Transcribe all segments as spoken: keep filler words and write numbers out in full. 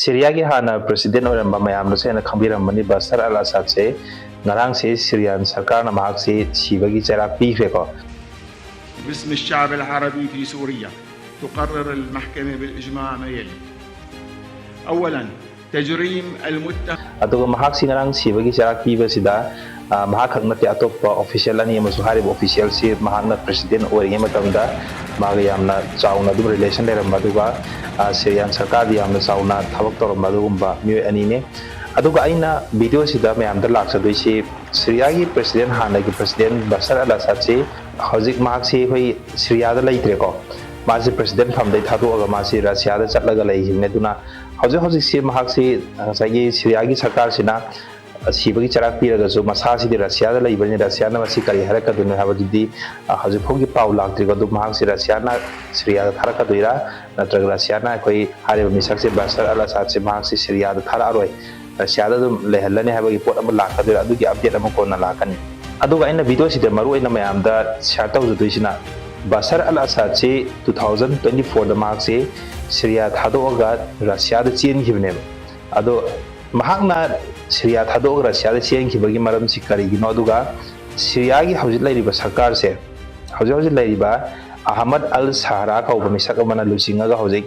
ꯁꯤꯔꯤꯌꯥꯒꯤ ꯍꯥꯟꯅ ꯄ꯭ꯔꯦꯁꯤꯗꯦꯟ ꯑꯣꯏꯔꯝꯕ ꯃꯌꯥꯝꯅꯁꯨ ꯍꯦꯟꯅ ꯈꯪꯕꯤꯔꯝꯃꯅꯤ, ꯕꯁꯔ ꯑꯜ ꯑꯁꯥꯗꯁꯦ ꯉꯔꯥꯡꯁꯦ ꯁꯤꯔꯤꯌꯥꯟ ꯁꯔꯀꯥꯔꯅ ꯃꯍꯥꯛꯁꯤ ꯁꯤꯕꯒꯤ ꯆꯩꯔꯥꯛ ꯄꯤꯈ꯭ꯔꯦꯀꯣ꯫ باسم الشعب العربي في سوريا تقرر المحكمة بالإجماع ما يلي. أولا، تجريم المتهم ꯑꯗꯨꯒ ꯃꯍꯥꯛꯁꯤ ꯉꯔꯥꯡ ꯁꯤꯕꯒꯤ ꯆꯩꯔꯥꯛ ꯄꯤꯕꯁꯤꯗ, ꯑ, ꯃꯍꯥꯛ ꯈꯛ ꯅꯠꯇꯦ, ꯑꯇꯣꯞꯄ ꯑꯣꯐꯤꯁꯤꯌꯦꯜ ꯑꯅꯤ ꯑꯃꯁꯨ, ꯍꯥꯏꯔꯤꯕ ꯑꯣꯐꯤꯁꯤꯌꯦꯜꯁꯤ ꯃꯍꯥꯛꯅ ꯄ꯭ꯔꯦꯁꯤꯗꯦꯟ ꯑꯣꯏꯔꯤꯉꯩ ꯃꯇꯝꯗ ꯃꯥꯒ ꯌꯥꯝꯅ ꯆꯥꯎꯅ ꯑꯗꯨꯝ ꯔꯤꯂꯦꯁꯟ ꯂꯩꯔꯝꯕ, ꯑꯗꯨꯒ, ꯑ, ꯁꯤꯔꯤꯌꯥꯟ ꯁꯔꯀꯥꯔꯗ ꯌꯥꯝꯅ ꯆꯥꯎꯅ ꯊꯕꯛ ꯇꯧꯔꯝꯕ ꯑꯗꯨꯒꯨꯝꯕ ꯃꯤꯑꯣꯏ ꯑꯅꯤꯅꯤ꯫ ꯑꯗꯨꯒ ꯑꯩꯅ ꯚꯤꯗꯤꯑꯣꯁꯤꯗ ꯃꯌꯥꯝꯗ ꯂꯥꯛꯆꯗꯣꯏꯁꯤ, ꯁꯤꯔꯤꯌꯥꯒꯤ ꯄ꯭ꯔꯦꯁꯤꯗꯦꯟ, ꯍꯥꯟꯅꯒꯤ ꯄ꯭ꯔꯦꯁꯤꯗꯦꯟ ꯕꯁꯔ ꯑꯜ ꯑꯁꯥꯗꯁꯤ ꯍꯧꯖꯤꯛ ꯃꯍꯥꯛꯁꯤ ꯑꯩꯈꯣꯏ ꯁꯤꯔꯤꯌꯥꯗ ꯂꯩꯇ꯭ꯔꯦꯀꯣ꯫ ꯃꯥꯁꯤ ꯄ꯭ꯔꯦꯁꯤꯗꯦꯟ ꯐꯝꯗꯩ ꯊꯥꯗꯣꯛꯑꯒ ꯃꯥꯁꯤ ꯔꯁꯤꯌꯥꯗ ꯆꯠꯂꯒ ꯂꯩꯈꯤꯕꯅꯤ꯫ ꯑꯗꯨꯅ ꯍꯧꯖꯤꯛ ꯍꯧꯖꯤꯛꯁꯤ ꯃꯍꯥꯛꯁꯤ ꯉꯁꯥꯏꯒꯤ ꯁꯤꯔꯤꯌꯥꯒꯤ ꯁꯔꯀꯥꯔꯁꯤꯅ ꯁꯤꯕꯒꯤ ꯆꯩꯔꯥꯛ ꯄꯤꯔꯒꯁꯨ, ꯃꯁꯥꯁꯤꯗꯤ ꯔꯁꯤꯌꯥꯗ ꯂꯩꯕꯅꯤ, ꯔꯁꯤꯌꯥꯅ ꯃꯁꯤ ꯀꯔꯤ ꯍꯥꯏꯔꯛꯀꯗꯣꯏꯅꯣ ꯍꯥꯏꯕꯗꯨꯗꯤ, ꯑ, ꯍꯧꯖꯤꯛ ꯐꯥꯎꯒꯤ ꯄꯥꯎ ꯂꯥꯛꯇ꯭ꯔꯤꯀꯣ꯫ ꯑꯗꯨ ꯃꯍꯥꯛꯁꯤ ꯔꯁꯤꯌꯥꯅ ꯁꯤꯔꯤꯌꯥꯗ ꯊꯥꯔꯛꯀꯗꯣꯏꯔꯥ, ꯅꯠꯇ꯭ꯔꯒ ꯔꯁꯤꯌꯥꯅ ꯑꯩꯈꯣꯏ ꯍꯥꯏꯔꯤꯕ ꯃꯤꯁꯛꯁꯦ, ꯕꯁꯔ ꯑꯜ ꯑꯁꯥꯗꯁꯦ, ꯃꯍꯥꯛꯁꯤ ꯁꯤꯔꯤꯌꯥꯗ ꯊꯥꯔꯛꯑꯔꯣꯏ, ꯔꯁꯤꯌꯥꯗ ꯑꯗꯨꯝ ꯂꯩꯍꯜꯂꯅꯤ ꯍꯥꯏꯕꯒꯤ ꯄꯣꯠ ꯑꯃ ꯂꯥꯛꯀꯗꯣꯏꯔꯥ, ꯑꯗꯨꯒꯤ ꯑꯞꯗꯦꯠ ꯑꯃ ꯀꯣꯟꯅ ꯂꯥꯛꯀꯅꯤ꯫ ꯑꯗꯨꯒ ꯑꯩꯅ ꯚꯤꯗꯤꯑꯣꯁꯤꯗ ꯃꯔꯨ ꯑꯣꯏꯅ ꯃꯌꯥꯝꯗ ꯁꯤꯌꯥꯔ ꯇꯧꯖꯗꯣꯏꯁꯤꯅ, ꯕꯁꯔ ꯑꯜ ꯑꯁꯥꯗꯁꯤ two thousand twenty fourꯗ ꯃꯍꯥꯛꯁꯤ ꯁꯤꯔꯤꯌꯥ ꯊꯥꯗꯣꯛꯑꯒ ꯔꯁꯤꯌꯥꯗ ꯆꯦꯟꯈꯤꯕꯅꯦꯕ꯫ ꯑꯗꯣ ꯃꯍꯥꯛꯅ ꯁꯤꯔꯤꯌꯥ ꯊꯥꯗꯣꯛꯑꯒ ꯔꯁꯤꯌꯥꯗ ꯆꯦꯟꯈꯤꯕꯒꯤ ꯃꯔꯝꯁꯤ ꯀꯔꯤꯒꯤꯅꯣ, ꯑꯗꯨꯒ ꯁꯤꯔꯤꯌꯥꯒꯤ ꯍꯧꯖꯤꯛ ꯂꯩꯔꯤꯕ ꯁꯔꯀꯥꯔꯁꯦ, ꯍꯧꯖꯤꯛ ꯍꯧꯖꯤꯛ ꯂꯩꯔꯤꯕ ꯑꯍꯃꯗ ꯑꯜ ꯁꯍꯔꯥ ꯀꯧꯕ ꯃꯤꯁꯛ ꯑꯃꯅ ꯂꯨꯆꯤꯡꯉꯒ ꯍꯧꯖꯤꯛ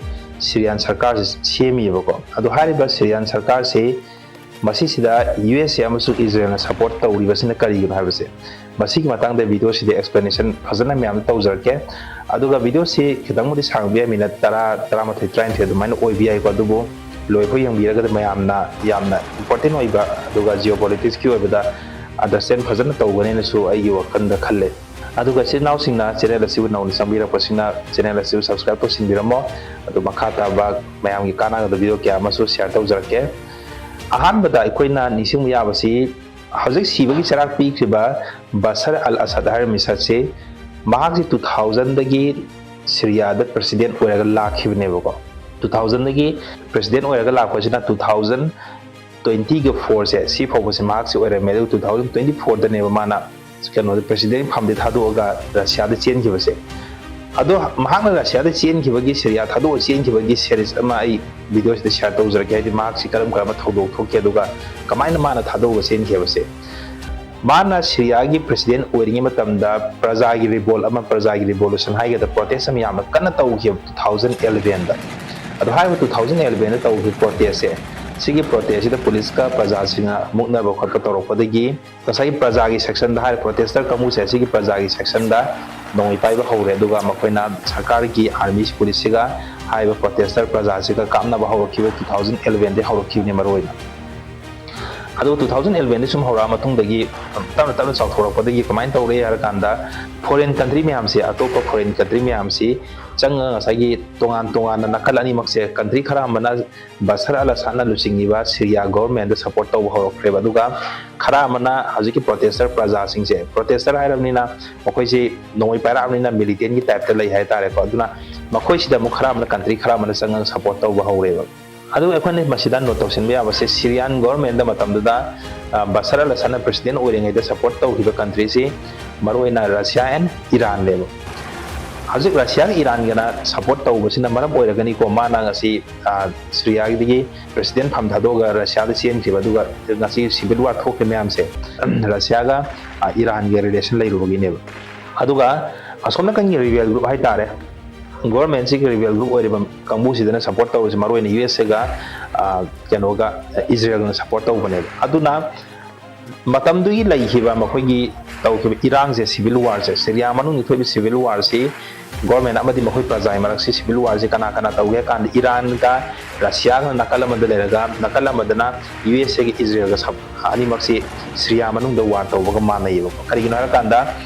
ꯁꯤꯔꯤꯌꯥꯟ ꯁꯔꯀꯥꯔꯁꯦ ꯁꯦꯝꯃꯤꯕꯀꯣ꯫ ꯑꯗꯣ ꯍꯥꯏꯔꯤꯕ ꯁꯤꯔꯤꯌꯥꯟ ꯁꯔꯀꯥꯔꯁꯤ ꯃꯁꯤꯁꯤꯗ ꯌꯨ ꯑꯦꯁ ꯑꯦ ꯑꯃꯁꯨꯡ ꯏꯖꯔꯦꯜꯅ ꯁꯄꯣꯔꯠ ꯇꯧꯔꯤꯕꯁꯤꯅ ꯀꯔꯤꯒꯤꯅꯣ ꯍꯥꯏꯕꯁꯦ, ꯃꯁꯤꯒꯤ ꯃꯇꯥꯡꯗ ꯚꯤꯗꯤꯑꯣꯁꯤꯗ ꯑꯦꯛꯁꯄ꯭ꯂꯦꯅꯦꯁꯟ ꯐꯖꯅ ꯃꯌꯥꯝꯗ ꯇꯧꯖꯔꯛꯀꯦ꯫ ꯑꯗꯨꯒ ꯚꯤꯗꯤꯑꯣꯁꯤ ꯈꯤꯇꯪꯕꯨꯗꯤ ꯁꯥꯡꯕ ꯌꯥꯏ, ꯃꯤꯅꯠ ꯇꯔꯥ, ꯇꯔꯥꯃꯥꯊꯣꯏ, ꯇꯔꯥꯅꯤꯊꯣꯏ ꯑꯗꯨꯃꯥꯏꯅ ꯑꯣꯏꯕ ꯌꯥꯏꯀꯣ꯫ ꯑꯗꯨꯕꯨ ꯂꯣꯏꯐꯥꯎ ꯌꯦꯡꯕꯤꯔꯒꯗꯤ ꯃꯌꯥꯝꯅ ꯌꯥꯝꯅ ꯏꯝꯄꯣꯔꯇꯦꯟ ꯑꯣꯏꯕ, ꯑꯗꯨꯒ ꯖꯤꯑꯣ ꯄꯣꯂꯤꯇꯤꯛꯁꯀꯤ ꯑꯣꯏꯕꯗ ꯑꯟꯗꯔꯁꯇꯦꯟ ꯐꯖꯅ ꯇꯧꯒꯅꯦꯅꯁꯨ ꯑꯩꯒꯤ ꯋꯥꯈꯜꯗ ꯈꯜꯂꯦ꯫ ꯑꯗꯨꯒ ꯏꯆꯤꯟ ꯏꯅꯥꯎꯁꯤꯡꯅ ꯆꯦꯅꯦꯜ ꯑꯁꯤꯕꯨ ꯅꯧꯅ ꯆꯪꯕꯤꯔꯛꯄꯁꯤꯡꯅ ꯆꯦꯅꯦꯜ ꯑꯁꯤꯕꯨ ꯁꯕꯁꯀ꯭ꯔꯥꯏꯕ ꯇꯧꯁꯤꯟꯕꯤꯔꯝꯃꯣ꯫ ꯑꯗꯨ ꯃꯈꯥ ꯇꯥꯕ ꯃꯌꯥꯝꯒꯤ ꯀꯥꯟꯅꯒꯗꯕ ꯚꯤꯗꯤꯑꯣ ꯀꯌꯥ ꯑꯃꯁꯨ ꯁꯤꯌꯥꯔ ꯇꯧꯖꯔꯛꯀꯦ꯫ ꯑꯍꯥꯟꯕꯗ ꯑꯩꯈꯣꯏꯅ ꯅꯤꯡꯁꯤꯡꯕ ꯌꯥꯕꯁꯤ, ꯍꯧꯖꯤꯛ ꯁꯤꯕꯒꯤ ꯆꯩꯔꯥꯛ ꯄꯤꯈ꯭ꯔꯤꯕ ꯕꯁꯔ ꯑꯜ ꯑꯁꯥꯗ ꯍꯥꯏꯔꯤꯕ ꯃꯤꯁꯛꯁꯤ, ꯃꯍꯥꯛꯁꯤ two thousandꯗꯒꯤ ꯁꯤꯔꯤꯌꯥꯗ ꯄ꯭ꯔꯦꯁꯤꯗꯦꯟ ꯑꯣꯏꯔꯒ ꯂꯥꯛꯈꯤꯕꯅꯦꯕꯀꯣ꯫ Two thousandꯗꯒꯤ ꯄ꯭ꯔꯦꯁꯤꯗꯦꯟ ꯑꯣꯏꯔꯒ ꯂꯥꯛꯄꯁꯤꯅ two thousand twentyꯒ fourꯁꯦ, ꯁꯤ ꯐꯥꯎꯕꯁꯦ ꯃꯍꯥꯛꯁꯤ ꯑꯣꯏꯔꯝꯃꯦ꯫ ꯑꯗꯨꯒ two thousand twenty fourꯗꯅꯦꯕ ꯃꯥꯅ ꯀꯩꯅꯣꯗ ꯄ꯭ꯔꯦꯁꯤꯗꯦꯟ ꯐꯝꯗꯩ ꯊꯥꯗꯣꯛꯑꯒ ꯔꯁꯤꯌꯥꯗ ꯆꯦꯟꯈꯤꯕꯁꯦ꯫ ꯑꯗꯣ ꯃꯍꯥꯛꯅ ꯔꯁꯤꯌꯥꯗ ꯆꯦꯟꯈꯤꯕꯒꯤ, ꯁꯤꯔꯤꯌꯥ ꯊꯥꯗꯣꯛꯑ ꯆꯦꯟꯈꯤꯕꯒꯤ series ꯑꯃ ꯑꯩ video ꯁꯤꯗ share ꯇꯧꯖꯔꯛꯀꯦ, ꯍꯥꯏꯗꯤ ꯃꯍꯥꯛꯁꯤ ꯀꯔꯝ ꯀꯔꯝꯕ ꯊꯧꯗꯣꯛ ꯊꯣꯛꯈꯤ, ꯑꯗꯨꯒ ꯀꯃꯥꯏꯅ ꯃꯥꯅ ꯊꯥꯗꯣꯛꯑꯒ ꯆꯦꯟꯈꯤꯕꯁꯦ꯫ ꯃꯥꯅ ꯁꯤꯔꯤꯌꯥꯒꯤ president ꯑꯣꯏꯔꯤꯉꯩ ꯃꯇꯝꯗ ꯄ꯭ꯔꯖꯥꯒꯤ revolt ꯑꯃ, ꯄ꯭ꯔꯖꯥꯒꯤ revolution ꯍꯥꯏꯒꯗ꯭ꯔꯥ, protest ꯑꯃ ꯌꯥꯝꯅ ꯀꯟꯅ ꯇꯧꯈꯤꯕ two thousand eleven ꯗ꯫ ꯑꯗꯣ ꯍꯥꯏꯔꯤꯕ two thousand eleven ꯗ ꯇꯧꯈꯤꯕ protest ꯁꯦ, ꯁꯤꯒꯤ protest ꯁꯤꯗ ꯄꯨꯂꯤꯁꯀ ꯄ꯭ꯔꯖꯥꯁꯤꯡꯅ ꯃꯨꯛꯅꯕ ꯈꯣꯠꯄ ꯇꯧꯔꯛꯄꯗꯒꯤ ꯉꯁꯥꯏꯒꯤ ꯄ꯭ꯔꯖꯥꯒꯤ section ꯗ, ꯍꯥꯏꯔꯤꯕ protester ꯀꯥꯡꯕꯨꯁꯦ, ꯑꯁꯤꯒꯤ ꯄ꯭ꯔꯖꯥꯒꯤ section ꯗ ꯅꯣꯡꯃꯩ ꯄꯥꯏꯕ ꯍꯧꯔꯦ, ꯑꯗꯨꯒ ꯃꯈꯣꯏꯅ ꯁꯔꯀꯥꯔꯒꯤ army ꯁꯤ, ꯄꯨꯂꯤꯁꯁꯤꯒ ꯍꯥꯏꯔꯤꯕ protester ꯄ꯭ꯔꯖꯥꯁꯤꯒ ꯀꯥꯞꯅꯕ ꯍꯧꯔꯛꯈꯤꯕ two thousand eleven ꯗꯒꯤ ꯍꯧꯔꯛꯈꯤꯕꯅꯤ ꯃꯔꯨꯑꯣꯏꯅ꯫ ꯑꯗꯨꯒ two thousand eleven ꯗꯒꯤ ꯁꯨꯝ ꯍꯧꯔꯛꯑ ꯃꯇꯨꯡꯗꯒꯤ ꯇꯞꯅ ꯇꯞꯅ ꯆꯥꯎꯊꯣꯔꯛꯄꯗꯒꯤ ꯀꯃꯥꯏꯅ ꯇꯧꯔꯦ ꯍꯥꯏꯔ ꯀꯥꯟꯗ, foreign country ꯃꯌꯥꯝꯁꯦ, ꯑꯇꯣꯞꯄ foreign country ꯃꯌꯥꯝꯁꯤ ꯆꯪꯉꯒ ꯉꯁꯥꯏꯒꯤ ꯇꯣꯉꯥꯟ ꯇꯣꯉꯥꯟꯅ ꯅꯥꯀꯜ ꯑꯅꯤꯃꯛꯁꯦ, country ꯈꯔ ꯑꯃꯅ ꯕꯁꯔ ꯑꯜ ꯑꯁꯥꯗꯅ ꯂꯨꯆꯤꯡꯉꯤꯕ ꯁꯤꯔꯤꯌꯥ government ꯗ support ꯇꯧꯕ ꯍꯧꯔꯛꯈ꯭ꯔꯦꯕ꯫ ꯑꯗꯨꯒ ꯈꯔ ꯑꯃꯅ ꯍꯧꯖꯤꯛꯀꯤ protester ꯄ꯭ꯔꯖꯥꯁꯤꯡꯁꯦ, protester ꯍꯥꯏꯔꯕꯅꯤꯅ ꯃꯈꯣꯏꯁꯤ ꯅꯣꯡꯃꯩ ꯄꯥꯏꯔꯛꯑꯕꯅꯤꯅ militant ꯒꯤ type ꯇ ꯂꯩ ꯍꯥꯏꯇꯥꯔꯦꯀꯣ꯫ ꯑꯗꯨꯅ ꯃꯈꯣꯏꯁꯤꯗ ꯑꯃꯨꯛ ꯈꯔ ꯑꯃꯅ, country ꯈꯔ ꯑꯃꯅ ꯆꯪꯉꯒ support ꯇꯧꯕ ꯍꯧꯔꯦꯕ꯫ ꯑꯗꯨꯒ ꯑꯩꯈꯣꯏꯅ ꯃꯁꯤꯗ note ꯇꯧꯁꯤꯟꯕ ꯌꯥꯕꯁꯦ, ꯁꯤꯔꯤꯌꯥꯟ government ꯗ ꯃꯇꯝꯗꯨꯗ, ꯑ, ꯕꯁꯔ ꯑꯜ ꯑꯁꯥꯗꯅ president ꯑꯣꯏꯔꯤꯉꯩꯗ support ꯇꯧꯈꯤꯕ country ꯁꯤ ꯃꯔꯨꯑꯣꯏꯅ ꯔꯁꯤꯌꯥ and ꯏꯔꯥꯟꯅꯦꯕ꯫ ꯍꯧꯖꯤꯛ ꯔꯁꯤꯌꯥꯒ ꯏꯔꯥꯟꯒꯅ support ꯇꯧꯕꯁꯤꯅ ꯃꯔꯝ ꯑꯣꯏꯔꯒꯅꯤꯀꯣ, ꯃꯥꯅ ꯉꯁꯤ, ꯑ, ꯁꯤꯔꯤꯌꯥꯗꯒꯤ president ꯐꯝ ꯊꯥꯗꯣꯛꯑꯒ ꯔꯁꯤꯌꯥꯗ ꯆꯦꯟꯈꯤꯕ, ꯑꯗꯨꯒ ꯉꯁꯤ civil war ꯊꯣꯛꯈ꯭ꯔꯤ ꯃꯌꯥꯝꯁꯦ, ꯔꯁꯤꯌꯥꯒ, ꯑ, ꯏꯔꯥꯟꯒ relation ꯂꯩꯔꯨꯕꯒꯤꯅꯦꯕ꯫ ꯑꯗꯨꯒ ꯑꯁꯣꯝ ꯅꯥꯀꯟꯒꯤ rebel group ꯍꯥꯏꯇꯥꯔꯦ, government ꯁꯤꯒꯤ rebel group ꯑꯣꯏꯔꯤꯕ ꯀꯥꯡꯕꯨꯁꯤꯗꯅ support ꯇꯧꯔꯤꯁꯦ ꯃꯔꯨꯑꯣꯏꯅ ꯌꯨ ꯑꯦꯁ ꯑꯦꯒ, ꯑ, ꯀꯩꯅꯣꯒ, ꯏꯖꯔꯦꯜꯒꯅ support ꯇꯧꯕꯅꯦꯕ꯫ ꯑꯗꯨꯅ ꯃꯇꯝꯗꯨꯒꯤ ꯂꯩꯈꯤꯕ ꯃꯈꯣꯏꯒꯤ ꯇꯧꯈꯤꯕ ꯏꯔꯥꯡꯁꯦ, civil war ꯁꯦ, ꯁꯤꯔꯤꯌꯥ ꯃꯅꯨꯡꯗ ꯊꯣꯛꯏꯕ civil war ꯁꯤ, government ꯑꯃꯗꯤ ꯃꯈꯣꯏ ꯄ꯭ꯔꯖꯥꯒꯤ ꯃꯔꯛꯁꯤ civil war ꯁꯤ ꯀꯅꯥ ꯀꯅꯥ ꯇꯧꯒꯦ ꯍꯥꯏ ꯀꯥꯟꯗ, ꯏꯔꯥꯟꯒ ꯔꯁꯤꯌꯥꯒ ꯅꯥꯀꯜ ꯑꯃꯗ ꯂꯩꯔꯒ, ꯅꯥꯀꯜ ꯑꯃꯗꯅ ꯌꯨ ꯑꯦꯁ ꯑꯦꯒ ꯏꯖꯔꯦꯜꯒ ꯁꯞ-, ꯑꯅꯤꯃꯛꯁꯤ ꯁꯤꯔꯤꯌꯥ ꯃꯅꯨꯡꯗ war ꯇꯧꯕꯒ ꯃꯥꯟꯅꯩꯌꯦꯕꯀꯣ꯫ ꯀꯔꯤꯒꯤꯅꯣ ꯍꯥꯏꯔꯀꯥꯟꯗ,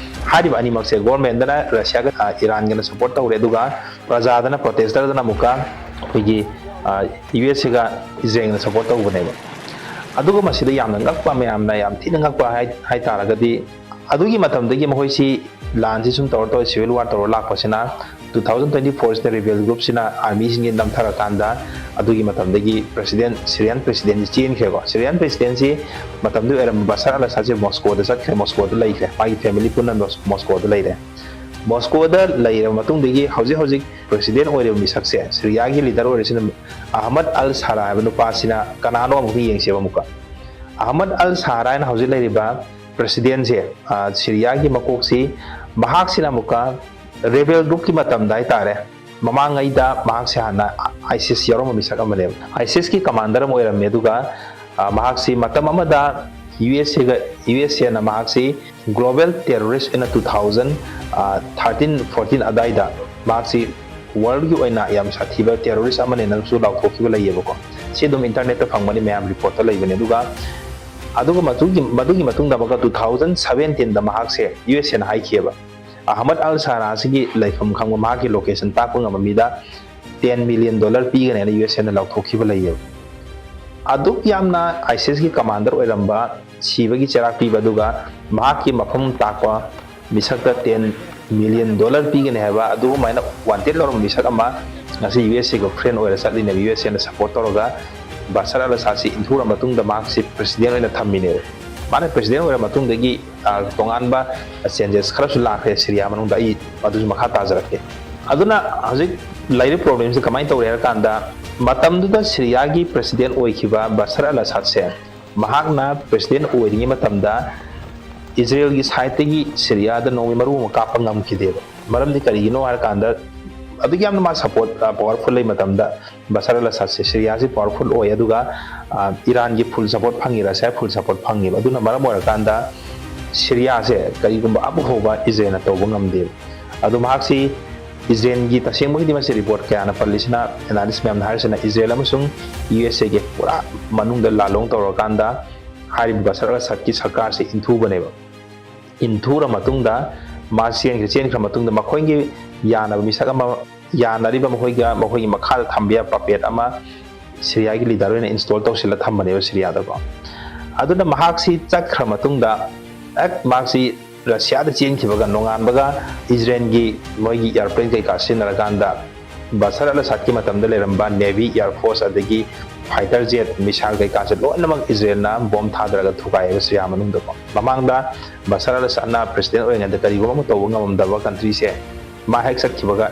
ꯍꯥꯏꯔꯤꯕ ꯑꯅꯤꯃꯛꯁꯦ, government ꯅ ꯔꯁꯤꯌꯥꯒ, ꯑ, ꯏꯔꯥꯟꯒꯅ support ꯇꯧꯔꯦ, ꯑꯗꯨꯒ ꯄ꯭ꯔꯖꯥꯗꯅ, protester ꯗꯅ ꯑꯃꯨꯛꯀ ꯑꯩꯈꯣꯏꯒꯤ, ꯑ, ꯌꯨ ꯑꯦꯁ ꯑꯦꯒ ꯏꯖꯔꯦꯜꯅ support ꯇꯧꯕꯅꯦꯕ꯫ ꯑꯗꯨꯒ ꯃꯁꯤꯗ ꯌꯥꯝꯅ ꯉꯛꯄ, ꯃꯌꯥꯝꯅ ꯌꯥꯝ ꯊꯤꯅ ꯉꯛꯄ ꯍꯥꯏ-, ꯍꯥꯏꯇꯥꯔꯒꯗꯤ, ꯑꯗꯨꯒꯤ ꯃꯇꯝꯗꯒꯤ ꯃꯈꯣꯏꯁꯤ ꯂꯥꯟꯁꯤ ꯁꯨꯝ ꯇꯧꯔ ꯇꯧꯔ civil war ꯇꯧꯔ ꯂꯥꯛꯄꯁꯤꯅ, two thousand twenty four ꯁꯤꯗ rebel group ꯁꯤꯅ army ꯁꯤꯡꯁꯤ ꯅꯝꯊꯔꯀꯥꯟꯗ, ꯑꯗꯨꯒꯤ ꯃꯇꯝꯗꯒꯤ president, ꯁꯤꯔꯤꯌꯥꯟ president ꯁꯤ ꯆꯦꯟꯈ꯭ꯔꯦꯀꯣ꯫ ꯁꯤꯔꯤꯌꯥꯟ president ꯁꯤ ꯃꯇꯝꯗꯨꯒꯤ ꯑꯣꯏꯔꯝꯕ ꯕꯁꯥꯔ ꯑꯜ ꯑꯁꯥꯗ ꯁꯤ ꯃꯣꯁꯀꯣꯗ ꯆꯠꯈ꯭ꯔꯦ, ꯃꯣꯁꯀꯣꯗ ꯂꯩꯈ꯭ꯔꯦ, ꯃꯥꯒꯤ family ꯄꯨꯟꯅ ꯃꯣꯁ-, ꯃꯣꯁꯀꯣꯗ ꯂꯩꯔꯦ꯫ ꯃꯣꯁꯀꯣꯗ ꯂꯩꯔꯕ ꯃꯇꯨꯡꯗꯒꯤ ꯍꯧꯖꯤꯛ ꯍꯧꯖꯤꯛ ꯄ꯭ꯔꯦꯁꯤꯗꯦꯟ ꯑꯣꯏꯔꯤꯕ ꯃꯤꯁꯛꯁꯦ, ꯁꯤꯔꯤꯌꯥꯒꯤ ꯂꯤꯗꯔ ꯑꯣꯏꯔꯤꯁꯤꯅ ꯑꯍꯃꯗ ꯑꯜ ꯁꯥꯔꯥ ꯍꯥꯏꯕ ꯅꯨꯄꯥꯁꯤꯅ ꯀꯅꯥꯅꯣ ꯑꯃꯨꯛꯇ ꯌꯦꯡꯁꯦꯕ ꯑꯃꯨꯛꯀ꯫ ꯑꯍꯃꯗ ꯑꯜ ꯁꯥꯔꯥ ꯍꯥꯏꯅ ꯍꯧꯖꯤꯛ ꯂꯩꯔꯤꯕ ꯄ꯭ꯔꯦꯁꯤꯗꯦꯟꯁꯦ, ꯑ, ꯁꯤꯔꯤꯌꯥꯒꯤ ꯃꯀꯣꯛꯁꯤ, ꯃꯍꯥꯛꯁꯤꯅ ꯑꯃꯨꯛꯀ ꯔꯦꯕꯦꯜ ꯒ꯭ꯔꯨꯞꯀꯤ ꯃꯇꯝꯗ ꯍꯥꯏꯇꯥꯔꯦ, ꯃꯃꯥꯡꯉꯩꯗ ꯃꯍꯥꯛꯁꯦ ꯍꯥꯟꯅ ꯑꯥꯏꯁꯤꯁ ꯌꯥꯎꯔꯝꯕ ꯃꯤꯁꯛ ꯑꯃꯅꯦꯕ꯫ ꯑꯥꯏꯁꯤꯁꯀꯤ ꯀꯃꯥꯟꯗꯔ ꯑꯃ ꯑꯣꯏꯔꯝꯃꯦ, ꯑꯗꯨꯒ, ꯑ, ꯃꯍꯥꯛꯁꯤ ꯃꯇꯝ ꯑꯃꯗ ꯌꯨ ꯑꯦꯁ ꯑꯦꯒ, ꯌꯨ ꯑꯦꯁ ꯑꯦꯅ ꯃꯍꯥꯛꯁꯤ ꯒ꯭ꯂꯣꯕꯦꯜ ꯇꯦꯔꯣꯔꯤꯁ ꯑꯣꯏꯅ two thousand thirteen fourteen ꯑꯗꯥꯏꯗ ꯃꯍꯥꯛꯁꯤ ꯋꯥꯔꯜꯒꯤ ꯑꯣꯏꯅ ꯌꯥꯝ ꯁꯥꯊꯤꯕ ꯇꯦꯔꯣꯔꯤꯁ ꯑꯃꯅꯦꯅꯁꯨ ꯂꯥꯎꯊꯣꯛꯈꯤꯕ ꯂꯩꯌꯦꯕꯀꯣ꯫ ꯁꯤ ꯑꯗꯨꯝ ꯏꯟꯇꯔꯅꯦꯠꯇ ꯐꯪꯕꯅꯤ, ꯃꯌꯥꯝ ꯔꯤꯄꯣꯔꯠꯇ ꯂꯩꯕꯅꯤ꯫ ꯑꯗꯨꯒ, ꯑꯗꯨꯒ ꯃꯗꯨꯒꯤ, ꯃꯗꯨꯒꯤ ꯃꯇꯨꯡꯗ ꯑꯃꯨꯛꯀ two thousand seventeenꯗ ꯃꯍꯥꯛꯁꯦ ꯌꯨ ꯑꯦꯁ ꯑꯦꯅ ꯍꯥꯏꯈꯤꯑꯕ, ꯑꯍꯃꯗ ꯑꯜ ꯁꯥꯔꯥꯁꯤꯒꯤ ꯂꯩꯐꯝ ꯈꯪꯕ, ꯃꯍꯥꯛꯀꯤ ꯂꯣꯀꯦꯁꯟ ꯇꯥꯛꯄ ꯉꯝꯕ ꯃꯤꯗ ten million dollar ꯄꯤꯒꯅꯤ ꯍꯥꯏꯅ ꯌꯨ ꯑꯦꯁ ꯑꯦꯅ ꯂꯥꯎꯊꯣꯛꯈꯤꯕ ꯂꯩꯌꯦꯕ꯫ ꯑꯗꯨꯛ ꯌꯥꯝꯅ ꯑꯥꯏꯁꯤꯁꯀꯤ ꯀꯃꯥꯟꯗꯔ ꯑꯣꯏꯔꯝꯕ, ꯁꯤꯕꯒꯤ ꯆꯩꯔꯥꯛ ꯄꯤꯕ, ꯑꯗꯨꯒ ꯃꯍꯥꯛꯀꯤ ꯃꯐꯝ ꯇꯥꯛꯄ ꯃꯤꯁꯛꯇ ten million dollar ꯄꯤꯒꯅꯤ ꯍꯥꯏꯕ ꯑꯗꯨꯃꯥꯏꯅ ꯋꯥꯟꯇꯦꯠ ꯂꯧꯔꯝꯕ ꯃꯤꯁꯛ ꯑꯃ ꯉꯁꯤ ꯌꯨ ꯑꯦꯁ ꯑꯦꯒ ꯐ꯭ꯔꯦꯟ ꯑꯣꯏꯔ ꯆꯠꯂꯤꯅꯦꯕ꯫ ꯌꯨ ꯑꯦꯁ ꯑꯦꯅ ꯁꯄꯣꯔꯠ ꯇꯧꯔꯒ ꯕꯁꯔ ꯑꯜ ꯑꯁꯥꯗꯁꯤ ꯏꯟꯊꯨꯔ ꯃꯇꯨꯡꯗ ꯃꯍꯥꯛꯁꯤ ꯄ꯭ꯔꯦꯁꯤꯗꯦꯟ ꯑꯣꯏꯅ ꯊꯝꯃꯤꯅꯦꯕ꯫ ꯃꯥꯅ ꯄ꯭ꯔꯦꯁꯤꯗꯦꯟ ꯑꯣꯏꯔ ꯃꯇꯨꯡꯗꯒꯤ, ꯑ, ꯇꯣꯉꯥꯟꯕ ꯆꯦꯟꯖꯦꯁ ꯈꯔꯁꯨ ꯂꯥꯛꯈ꯭ꯔꯦ ꯁꯤꯔꯤꯌꯥ ꯃꯅꯨꯡꯗ꯫ ꯑꯩ ꯑꯗꯨꯁꯨ ꯃꯈꯥ ꯇꯥꯖꯔꯛꯀꯦ꯫ ꯑꯗꯨꯅ ꯍꯧꯖꯤꯛ ꯂꯩꯔꯤꯕ ꯄ꯭ꯔꯣꯕ꯭ꯂꯦꯝꯁꯤ ꯀꯃꯥꯏꯅ ꯇꯧꯔꯦ ꯍꯥꯏꯔ ꯀꯥꯟꯗ, ꯃꯇꯝꯗꯨꯗ ꯁꯤꯔꯤꯌꯥꯒꯤ ꯄ꯭ꯔꯦꯁꯤꯗꯦꯟ ꯑꯣꯏꯈꯤꯕ ꯕꯁꯔ ꯑꯜ ꯑꯁꯥꯗꯁꯦ, ꯃꯍꯥꯛꯅ ꯄ꯭ꯔꯦꯁꯤꯗꯦꯟ ꯑꯣꯏꯔꯤꯉꯩ ꯃꯇꯝꯗ ꯏꯖꯔꯦꯜꯒꯤ ꯁꯥꯏꯠꯇꯒꯤ ꯁꯤꯔꯤꯌꯥꯗ ꯅꯣꯡꯃꯩ ꯃꯔꯨ ꯑꯃ ꯀꯥꯞꯄ ꯉꯝꯈꯤꯗꯦꯕ꯫ ꯃꯔꯝꯗꯤ ꯀꯔꯤꯒꯤꯅꯣ ꯍꯥꯏꯔ ꯀꯥꯟꯗ, ꯑꯗꯨꯛ ꯌꯥꯝꯅ ꯃꯥ ꯁꯄꯣꯔꯠ, ꯑ, ꯄꯋꯥꯔꯐꯨꯜ ꯂꯩ ꯃꯇꯝꯗ, ꯕꯁꯔ ꯑꯜ ꯑꯁꯥꯗꯁꯦ ꯁꯤꯔꯤꯌꯥꯁꯤ ꯄꯋꯥꯔꯐꯨꯜ ꯑꯣꯏ, ꯑꯗꯨꯒ, ꯑ, ꯏꯔꯥꯟꯒꯤ ꯐꯨꯜ ꯁꯄꯣꯔꯠ ꯐꯪꯉꯤ, ꯔꯁꯤꯌꯥ ꯐꯨꯜ ꯁꯄꯣꯔꯠ ꯐꯪꯉꯦꯕ꯫ ꯑꯗꯨꯅ ꯃꯔꯝ ꯑꯣꯏꯔꯀꯥꯟꯗ ꯁꯤꯔꯤꯌꯥꯁꯦ ꯀꯔꯤꯒꯨꯝꯕ ꯑꯃꯐꯥꯎꯕ ꯏꯖꯔꯦꯜꯅ ꯇꯧꯕ ꯉꯝꯗꯦꯕ꯫ ꯑꯗꯣ ꯃꯍꯥꯛꯁꯤ ꯏꯖꯔꯦꯜꯒꯤ, ꯇꯁꯦꯡꯕꯒꯤꯗꯤ ꯃꯁꯤ ꯔꯤꯄꯣꯔꯠ ꯀꯌꯥꯅ ꯄꯜꯂꯤꯁꯤꯅ, ꯑꯦꯅꯥꯂꯤꯁ ꯃꯌꯥꯝꯅ ꯍꯥꯏꯔꯤꯁꯤꯅ, ꯏꯖꯔꯦꯜ ꯑꯃꯁꯨꯡ ꯌꯨ ꯑꯦꯁ ꯑꯦꯒꯤ ꯄꯨꯔꯥ ꯃꯅꯨꯡꯗ ꯂꯥꯂꯣꯡ ꯇꯧꯔꯀꯥꯟꯗ ꯍꯥꯏꯔꯤꯕ ꯕꯁꯔ ꯑꯜ ꯑꯁꯥꯗꯀꯤ ꯁꯔꯀꯥꯔꯁꯤ ꯏꯟꯊꯨꯕꯅꯦꯕ꯫ ꯏꯟꯊꯨꯔ ꯃꯇꯨꯡꯗ ꯃꯥ ꯆꯦꯟꯈ꯭ꯔꯦ꯫ ꯆꯦꯟꯈ꯭ꯔ ꯃꯇꯨꯡꯗ ꯃꯈꯣꯏꯒꯤ ꯌꯥꯅꯕ ꯃꯤꯁꯛ ꯑꯃ, ꯌꯥꯅꯔꯤꯕ ꯃꯈꯣꯏꯒ, ꯃꯈꯣꯏꯒꯤ ꯃꯈꯥꯗ ꯊꯝꯕ ꯌꯥꯕ ꯄꯄꯦꯠ ꯑꯃ ꯁꯤꯔꯤꯌꯥꯒꯤ ꯂꯤꯗꯔ ꯑꯣꯏꯅ ꯏꯟꯁꯇꯣꯜ ꯇꯧꯁꯤꯜꯂ ꯊꯝꯕꯅꯦꯕ ꯁꯤꯔꯤꯌꯥꯗꯀꯣ꯫ ꯑꯗꯨꯅ ꯃꯍꯥꯛꯁꯤ ꯆꯠꯈ꯭ꯔ ꯃꯇꯨꯡꯗ, ꯍꯦꯛ ꯃꯍꯥꯛꯁꯤ ꯔꯁꯤꯌꯥꯗ ꯆꯦꯟꯈꯤꯕꯒ ꯅꯣꯡꯉꯥꯟꯕꯒ ꯏꯖꯔꯦꯜꯒꯤ ꯃꯣꯏꯒꯤ ꯑꯦꯌꯥꯔꯄ꯭ꯂꯦꯟ ꯀꯩꯀꯥ ꯁꯤꯖꯤꯟꯅꯔꯀꯥꯟꯗ ꯕꯁꯔ ꯑꯜ ꯑꯁꯥꯗꯀꯤ ꯃꯇꯝꯗ ꯂꯩꯔꯝꯕ Navy, Air Force, ꯑꯗꯒꯤ fighter jet, missile ꯀꯩꯀꯥꯁꯦ ꯂꯣꯏꯅꯃꯛ ꯏꯖꯔꯦꯜꯅ ꯕꯣꯝ ꯊꯥꯗꯔꯒ ꯊꯨꯒꯥꯏꯌꯦꯕ ꯁꯤꯔꯤꯌꯥ ꯃꯅꯨꯡꯗꯀꯣ꯫ ꯃꯃꯥꯡꯗ ꯕꯁꯔ ꯑꯜ ꯑꯁꯥꯗꯅ president ꯑꯣꯏꯔꯤꯉꯩꯗ ꯀꯔꯤꯒꯨꯝꯕ ꯑꯃ ꯇꯧꯕ ꯉꯝꯃꯝꯗꯕ countryꯁꯦ ꯃꯥ ꯍꯦꯛ ꯆꯠꯈꯤꯕꯒ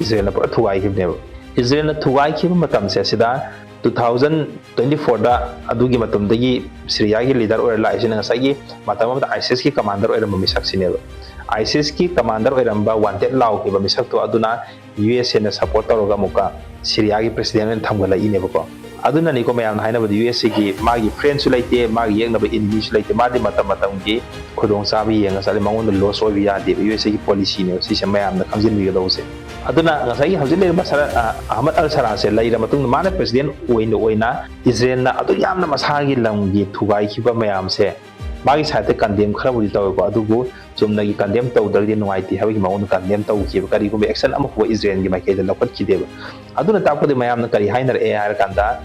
ꯏꯖꯔꯦꯜꯅ ꯄꯨꯔꯥ ꯊꯨꯒꯥꯏꯈꯤꯕꯅꯦꯕ꯫ ꯏꯖꯔꯦꯜꯅ ꯊꯨꯒꯥꯏꯈꯤꯕ ꯃꯇꯝꯁꯦ ꯑꯁꯤꯗ two thousand twenty fourꯗ ꯑꯗꯨꯒꯤ ꯃꯇꯝꯗꯒꯤ ꯁꯤꯔꯤꯌꯥꯒꯤ leader ꯑꯣꯏꯔ ꯂꯥꯛꯏꯁꯤꯅ ꯉꯁꯥꯏꯒꯤ ꯃꯇꯝ ꯑꯃꯗ ISISꯀꯤ commander ꯑꯣꯏꯔꯝꯕ ꯃꯤꯁꯛꯁꯤꯅꯦꯕ꯫ ISISꯀꯤ commander ꯑꯣꯏꯔꯝꯕ, wanted ꯂꯥꯎꯈꯤꯕ ꯃꯤꯁꯛꯇꯣ ꯑꯗꯨꯅ USAꯅ support ꯇꯧꯔꯒ ꯑꯃꯨꯛꯀ ꯁꯤꯔꯤꯌꯥꯒꯤ president ꯑꯣꯏꯅ ꯊꯝꯒꯠꯂꯛꯏꯅꯦꯕꯀꯣ꯫ ꯑꯗꯨꯅꯅꯤꯀꯣ ꯃꯌꯥꯝꯅ ꯍꯥꯏꯅꯕꯗ USAꯒꯤ ꯃꯥꯒꯤ friendꯁꯨ ꯂꯩꯇꯦ, ꯃꯥꯒꯤ ꯌꯦꯛꯅꯕ enemyꯁꯨ ꯂꯩꯇꯦ, ꯃꯥꯗꯤ ꯃꯇꯝ ꯃꯇꯝꯒꯤ ꯈꯨꯗꯣꯡꯆꯥꯕ ꯌꯦꯡꯉ ꯆꯠꯂꯤ, ꯃꯉꯣꯟꯗ loss ꯑꯣꯏꯕ ꯌꯥꯗꯦꯕ USAꯒꯤ policyꯅꯦꯕ ꯁꯤꯁꯦ ꯃꯌꯥꯝꯅ ꯈꯪꯖꯤꯟꯕꯤꯒꯗꯧꯕꯁꯦ꯫ ꯑꯗꯨꯅ ꯉꯁꯥꯏꯒꯤ ꯍꯧꯖꯤꯛ ꯂꯩꯔꯤꯕ ꯁꯔ-, ꯑ, ꯑꯍꯃꯗ ꯑꯜ ꯁꯔꯥꯁꯦ ꯂꯩꯔ ꯃꯇꯨꯡꯗ ꯃꯥꯅ president ꯑꯣꯏꯅ, ꯑꯣꯏꯅ ꯏꯖꯔꯦꯜꯅ ꯑꯗꯨ ꯌꯥꯝꯅ ꯃꯁꯥꯒꯤ ꯂꯝꯒꯤ ꯊꯨꯒꯥꯏꯈꯤꯕ ꯃꯌꯥꯝꯁꯦ ꯃꯥꯒꯤ sideꯇ condemn ꯈꯔꯕꯨꯗꯤ ꯇꯧꯋꯦꯀꯣ, ꯑꯗꯨꯕꯨ ꯆꯨꯝꯅꯒꯤ condemn ꯇꯧꯗ꯭ꯔꯒꯗꯤ ꯅꯨꯡꯉꯥꯏꯇꯦ ꯍꯥꯏꯕꯒꯤ ꯃꯑꯣꯡꯗ condemn ꯇꯧꯈꯤꯕ, ꯀꯔꯤꯒꯨꯝꯕ action ꯑꯃꯐꯥꯎꯕ ꯏꯖꯔꯦꯜꯒꯤ ꯃꯥꯏꯀꯩꯗ ꯂꯧꯈꯠꯈꯤꯗꯦꯕ꯫ ꯑꯗꯨꯅ ꯇꯥꯛꯄꯗꯤ ꯃꯌꯥꯝꯅ ꯀꯔꯤ ꯍꯥꯏꯅꯔꯛꯑꯦ ꯍꯥꯏꯔꯀꯥꯟꯗ,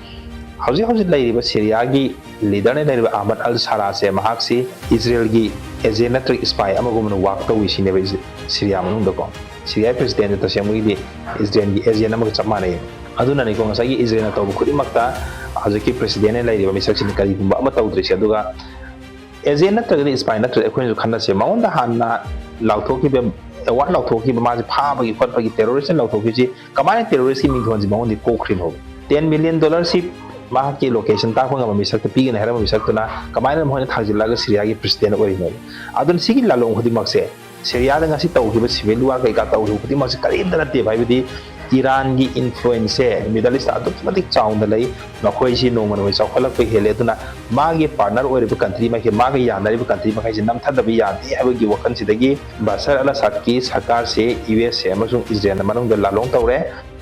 ꯍꯧꯖꯤꯛ ꯍꯧꯖꯤꯛ ꯂꯩꯔꯤꯕ ꯁꯤꯔꯤꯌꯥꯒꯤ leaderꯅ ꯂꯩꯔꯤꯕ ꯑꯍꯃꯗ ꯑꯜ ꯁꯔꯥꯁꯦ ꯃꯍꯥꯛꯁꯤ ꯏꯖꯔꯦꯜꯒꯤ agent ꯅꯠꯇ꯭ꯔꯒ spy ꯑꯃꯒꯨꯝꯕꯅ work ꯇꯧꯏ ꯁꯤꯅꯦꯕ ꯏꯖ-, ꯁꯤꯔꯤꯌꯥ ꯃꯅꯨꯡꯗꯀꯣ꯫ ꯁꯤꯔꯤꯌꯥꯒꯤ presidentꯁꯦ ꯇꯁꯦꯡꯕꯒꯤꯗꯤ ꯏꯖꯔꯦꯜꯒꯤ agent ꯑꯃꯒ ꯆꯞ ꯃꯥꯟꯅꯩ꯫ ꯑꯗꯨꯅꯅꯤꯀꯣ ꯉꯁꯥꯏꯒꯤ ꯏꯖꯔꯦꯜꯅ ꯇꯧꯕ ꯈꯨꯗꯤꯡꯃꯛꯇ ꯍꯧꯖꯤꯛꯀꯤ presidentꯅ ꯂꯩꯔꯤꯕ ꯃꯤꯁꯛꯁꯤꯅ ꯀꯔꯤꯒꯨꯝꯕ ꯑꯃ ꯇꯧꯗ꯭ꯔꯤꯁꯦ꯫ ꯑꯗꯨꯒ agent ꯅꯠꯇ꯭ꯔꯒꯗꯤ spy ꯅꯠꯇ꯭ꯔꯒꯗꯤ ꯑꯩꯈꯣꯏꯅꯁꯨ ꯈꯟꯅꯁꯦ, ꯃꯉꯣꯟꯗ ꯍꯥꯟꯅ ꯂꯥꯎꯊꯣꯛꯈꯤꯕ, award ꯂꯥꯎꯊꯣꯛꯈꯤꯕ, ꯃꯥꯁꯦ ꯐꯥꯕꯒꯤ ꯈꯣꯠꯄꯒꯤ terroristꯅ ꯂꯥꯎꯊꯣꯛꯈꯤꯕꯁꯤ ꯀꯃꯥꯏꯅ terroristꯀꯤ ꯃꯤꯡꯊꯣꯟꯁꯤ ꯃꯉꯣꯟꯗꯒꯤ ꯀꯣꯛꯈ꯭ꯔꯤꯅꯣꯕ? Ten million dollarꯁꯤ ꯃꯍꯥꯛꯀꯤ location ꯇꯥꯛꯄ ꯉꯝꯕ ꯃꯤꯁꯛꯇ ꯄꯤꯒꯅꯤ ꯍꯥꯏꯔꯝꯕ ꯃꯤꯁꯛꯇꯨꯅ ꯀꯃꯥꯏꯅ ꯃꯈꯣꯏꯅ ꯊꯥꯡꯖꯤꯜꯂꯒ ꯁꯤꯔꯤꯌꯥꯒꯤ president ꯑꯣꯏꯔꯤꯅꯣꯕ? ꯑꯗꯨꯅ ꯁꯤꯒꯤ ꯂꯥꯂꯣꯡ ꯈꯨꯗꯤꯡꯃꯛꯁꯦ, ꯁꯤꯔꯤꯌꯥꯗ ꯉꯁꯤ ꯇꯧꯈꯤꯕ civil war ꯀꯩꯀꯥ ꯇꯧꯈꯤꯕ ꯈꯨꯗꯤꯡꯃꯛꯁꯦ ꯀꯔꯤꯝꯇ ꯅꯠꯇꯦꯕ꯫ ꯍꯥꯏꯕꯗꯤ ꯏꯔꯥꯟꯒꯤ influenceꯁꯦ Middle Eastꯇ ꯑꯗꯨꯛꯀꯤ ꯃꯇꯤꯛ ꯆꯥꯎꯅ ꯂꯩ꯫ ꯃꯈꯣꯏꯁꯤ ꯅꯣꯡꯃ ꯅꯣꯡꯃꯒꯤ ꯆꯥꯎꯈꯠꯂꯛꯄ ꯍꯦꯜꯂꯦ꯫ ꯑꯗꯨꯅ ꯃꯥꯒꯤ partner ꯑꯣꯏꯔꯤꯕ country ꯃꯈꯩ, ꯃꯥꯒ ꯌꯥꯅꯔꯤꯕ country ꯃꯈꯩꯁꯦ ꯅꯝꯊꯗꯕ ꯌꯥꯗꯦ ꯍꯥꯏꯕꯒꯤ ꯋꯥꯈꯜꯁꯤꯗꯒꯤ ꯕꯁꯔ ꯑꯜ ꯑꯁꯥꯗꯀꯤ ꯁꯔꯀꯥꯔꯁꯤ USA ꯑꯃꯁꯨꯡ ꯏꯖꯔꯦꯜꯅ ꯃꯅꯨꯡꯗ ꯂꯥꯂꯣꯡ ꯇꯧꯔꯦ꯫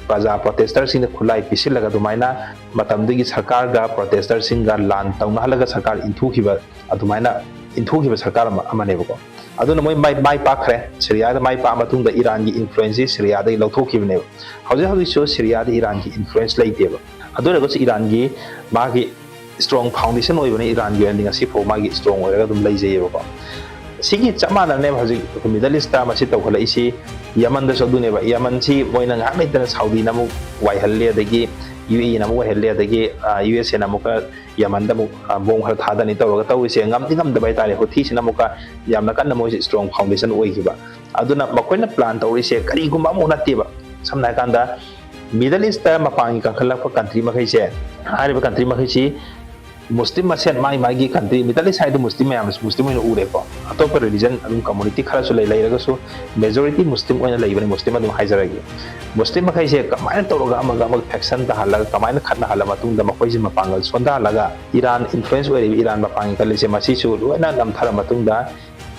ꯄ꯭ꯔꯖꯥ protesterꯁꯤꯡꯗ ꯈꯨꯠꯂꯥꯏ ꯄꯤꯁꯤꯜꯂꯒ ꯑꯗꯨꯃꯥꯏꯅ ꯃꯇꯝꯗꯨꯒꯤ ꯁꯔꯀꯥꯔꯒ protesterꯁꯤꯡꯒ ꯂꯥꯟ ꯇꯧꯅꯍꯜꯂꯒ ꯁꯔꯀꯥꯔ ꯏꯟꯊꯨꯈꯤꯕ, ꯑꯗꯨꯃꯥꯏꯅ ꯏꯟꯊꯨꯈꯤꯕ ꯁꯔꯀꯥꯔ ꯑꯃ, ꯑꯃꯅꯦꯕꯀꯣ꯫ ꯑꯗꯨꯅ ꯃꯣꯏ ꯃꯥꯏ, ꯃꯥꯏ ꯄꯥꯛꯈ꯭ꯔꯦ꯫ ꯁꯤꯔꯤꯌꯥꯗ ꯃꯥꯏ ꯄꯥꯛꯑ ꯃꯇꯨꯡꯗ ꯏꯔꯥꯟꯒꯤ influenceꯁꯤ ꯁꯤꯔꯤꯌꯥꯗꯒꯤ ꯂꯧꯊꯣꯛꯈꯤꯕꯅꯦꯕ꯫ ꯍꯧꯖꯤꯛ ꯍꯧꯖꯤꯛꯁꯨ ꯁꯤꯔꯤꯌꯥꯗ ꯏꯔꯥꯟꯒꯤ influence ꯂꯩꯇꯦꯕ꯫ ꯑꯗꯨ ꯑꯣꯏꯔꯒꯁꯨ ꯏꯔꯥꯟꯒꯤ ꯃꯥꯒꯤ strong foundation ꯑꯣꯏꯕꯅ ꯏꯔꯥꯟꯒꯤ ꯑꯣꯏꯅꯗꯤ ꯉꯁꯤ ꯐꯥꯎ ꯃꯥꯒꯤ strong ꯑꯣꯏꯔꯒ ꯑꯗꯨꯝ ꯂꯩꯖꯩꯌꯦꯕꯀꯣ꯫ ꯁꯤꯒꯤ ꯆꯞ ꯃꯥꯟꯅꯅꯦꯕ ꯍꯧꯖꯤꯛ ꯑꯩꯈꯣꯏ Middle East ꯇ ꯃꯁꯤ ꯇꯧꯈꯠꯂꯛꯏꯁꯤ꯫ ꯌꯃꯟꯗꯁꯨ ꯑꯗꯨꯅꯦꯕ, ꯌꯃꯟꯁꯤ ꯃꯣꯏꯅ ꯉꯥꯏꯍꯥꯛ ꯂꯩꯇꯅ ꯁꯥꯎꯗꯤꯅ ꯑꯃꯨꯛ ꯋꯥꯏꯍꯜꯂꯦ, ꯑꯗꯒꯤ ꯌꯨ ꯑꯦ ꯏꯅ ꯑꯃꯨꯛ ꯋꯥꯏꯍꯜꯂꯦ, ꯑꯗꯒꯤ ꯌꯨ ꯑꯦꯁ ꯑꯦꯅ ꯑꯃꯨꯛꯀ ꯌꯃꯟꯗ ꯑꯃꯨꯛ ꯕꯣꯝ ꯈꯔ ꯊꯥꯗꯅꯤ ꯇꯧꯔꯒ ꯇꯧꯔꯤꯁꯦ꯫ ꯉꯝꯗꯤ ꯉꯝꯗꯕ ꯍꯥꯏꯇꯥꯔꯦ꯫ ꯍꯨꯊꯤꯁꯤꯅ ꯑꯃꯨꯛꯀ ꯌꯥꯝꯅ ꯀꯟꯅ ꯃꯣꯏꯁꯦ strong foundation ꯑꯣꯏꯈꯤꯕ꯫ ꯑꯗꯨꯅ ꯃꯈꯣꯏꯅ plan ꯇꯧꯔꯤꯁꯦ ꯀꯔꯤꯒꯨꯝꯕ ꯑꯃꯐꯥꯎ ꯅꯠꯇꯦꯕ꯫ ꯁꯝꯅ ꯍꯥꯏꯔꯀꯥꯟꯗ Middle East ꯇ ꯃꯄꯥꯟꯒꯤ ꯀꯟꯈꯠꯂꯛꯄ country ꯃꯈꯩꯁꯦ, ꯍꯥꯏꯔꯤꯕ country ꯃꯈꯩꯁꯤ ꯃꯨꯁꯂꯤꯝ ꯃꯁꯦꯟ ꯃꯥꯒꯤ ꯃꯥꯒꯤ country, Middle East ꯍꯥꯏꯗꯣ ꯃꯨꯁꯂꯤꯝ ꯃꯌꯥꯝꯅꯁꯨ ꯃꯨꯁꯂꯤꯝ ꯑꯣꯏꯅ ꯎꯔꯦꯀꯣ꯫ ꯑꯇꯣꯞꯄ religion ꯑꯗꯨꯝ community ꯈꯔꯁꯨ ꯂꯩ, ꯂꯩꯔꯒꯁꯨ majority ꯃꯨꯁꯂꯤꯝ ꯑꯣꯏꯅ ꯂꯩꯕꯅꯤ, ꯃꯨꯁꯂꯤꯝ ꯑꯗꯨꯝ ꯍꯥꯏꯖꯔꯒꯦ꯫ ꯃꯨꯁꯂꯤꯝ ꯃꯈꯩꯁꯦ ꯀꯃꯥꯏꯅ ꯇꯧꯔꯒ ꯑꯃꯒ ꯑꯃꯒ faction ꯇꯥꯍꯜꯂꯒ, ꯀꯃꯥꯏꯅ ꯈꯠꯅꯍꯜꯂ ꯃꯇꯨꯡꯗ ꯃꯈꯣꯏꯁꯦ ꯃꯄꯥꯡꯒꯜ ꯁꯣꯟꯊꯍꯜꯂꯒ, ꯏꯔꯥꯟ influence ꯑꯣꯏꯔꯤꯕ ꯏꯔꯥꯟ ꯃꯄꯥꯡꯒꯤ ꯈꯜꯂꯤꯁꯦ ꯃꯁꯤꯁꯨ ꯂꯣꯏꯅ ꯅꯝꯊꯔ ꯃꯇꯨꯡꯗ,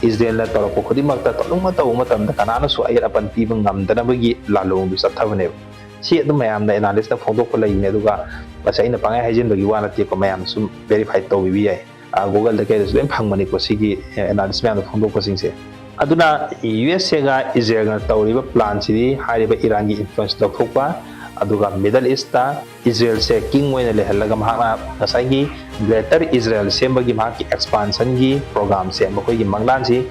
ꯏꯁꯔꯦꯜꯅ ꯇꯧꯔꯛꯄ ꯈꯨꯗꯤꯡꯃꯛꯇ ꯇꯧꯅꯤꯡꯕ ꯇꯧꯕ ꯃꯇꯝꯗ ꯀꯅꯥꯅꯁꯨ ꯑꯌꯦꯠ ꯑꯄꯟ ꯄꯤꯕ ꯉꯝꯗꯅꯕꯒꯤ ꯂꯥꯜꯂꯣꯡꯗꯨ ꯆꯠꯊꯕꯅꯦꯕ꯫ ꯁꯤ ꯑꯗꯨꯝ ꯃꯌꯥꯝꯅ analyst ꯅ ꯐꯣꯡꯗꯣꯛꯄ ꯂꯩꯕꯅꯦ, ꯑꯗꯨꯒ ꯃꯁꯤ ꯑꯩꯅ ꯄꯪꯍꯥꯏ ꯍꯥꯏꯖꯤꯟꯕꯒꯤ ꯋꯥ ꯅꯠꯇꯦꯀꯣ, ꯃꯌꯥꯝ ꯁꯨꯝ verify ꯇꯧꯕꯤꯕ ꯌꯥꯏ꯫ ꯑ, Google ꯗ ꯀꯩꯗꯁꯨ ꯂꯣꯏ ꯐꯪꯕꯅꯤꯀꯣ, ꯁꯤꯒꯤ, ꯑ, analyst ꯃꯌꯥꯝꯅ ꯐꯣꯡꯗꯣꯛꯄꯁꯤꯡꯁꯦ꯫ ꯑꯗꯨꯅ ꯌꯨ ꯑꯦꯁ ꯑꯦꯒ ꯏꯁꯔꯦꯜꯅ ꯇꯧꯔꯤꯕ plan ꯁꯤꯗꯤ ꯍꯥꯏꯔꯤꯕ ꯏꯔꯥꯟꯒꯤ influence ꯂꯧꯊꯣꯛꯄ, ꯑꯗꯨꯒ Middle East ꯇ ꯏꯁꯔꯦꯜꯁꯦ king ꯑꯣꯏꯅ ꯂꯩꯍꯜꯂꯒ ꯃꯍꯥꯛꯅ ꯉꯁꯥꯏꯒꯤ Greater Israel ꯁꯦꯝꯕꯒꯤ ꯃꯍꯥꯛꯀꯤ expansion ꯒꯤ program ꯁꯦ, ꯃꯈꯣꯏꯒꯤ ꯃꯪꯂꯥꯟꯁꯤ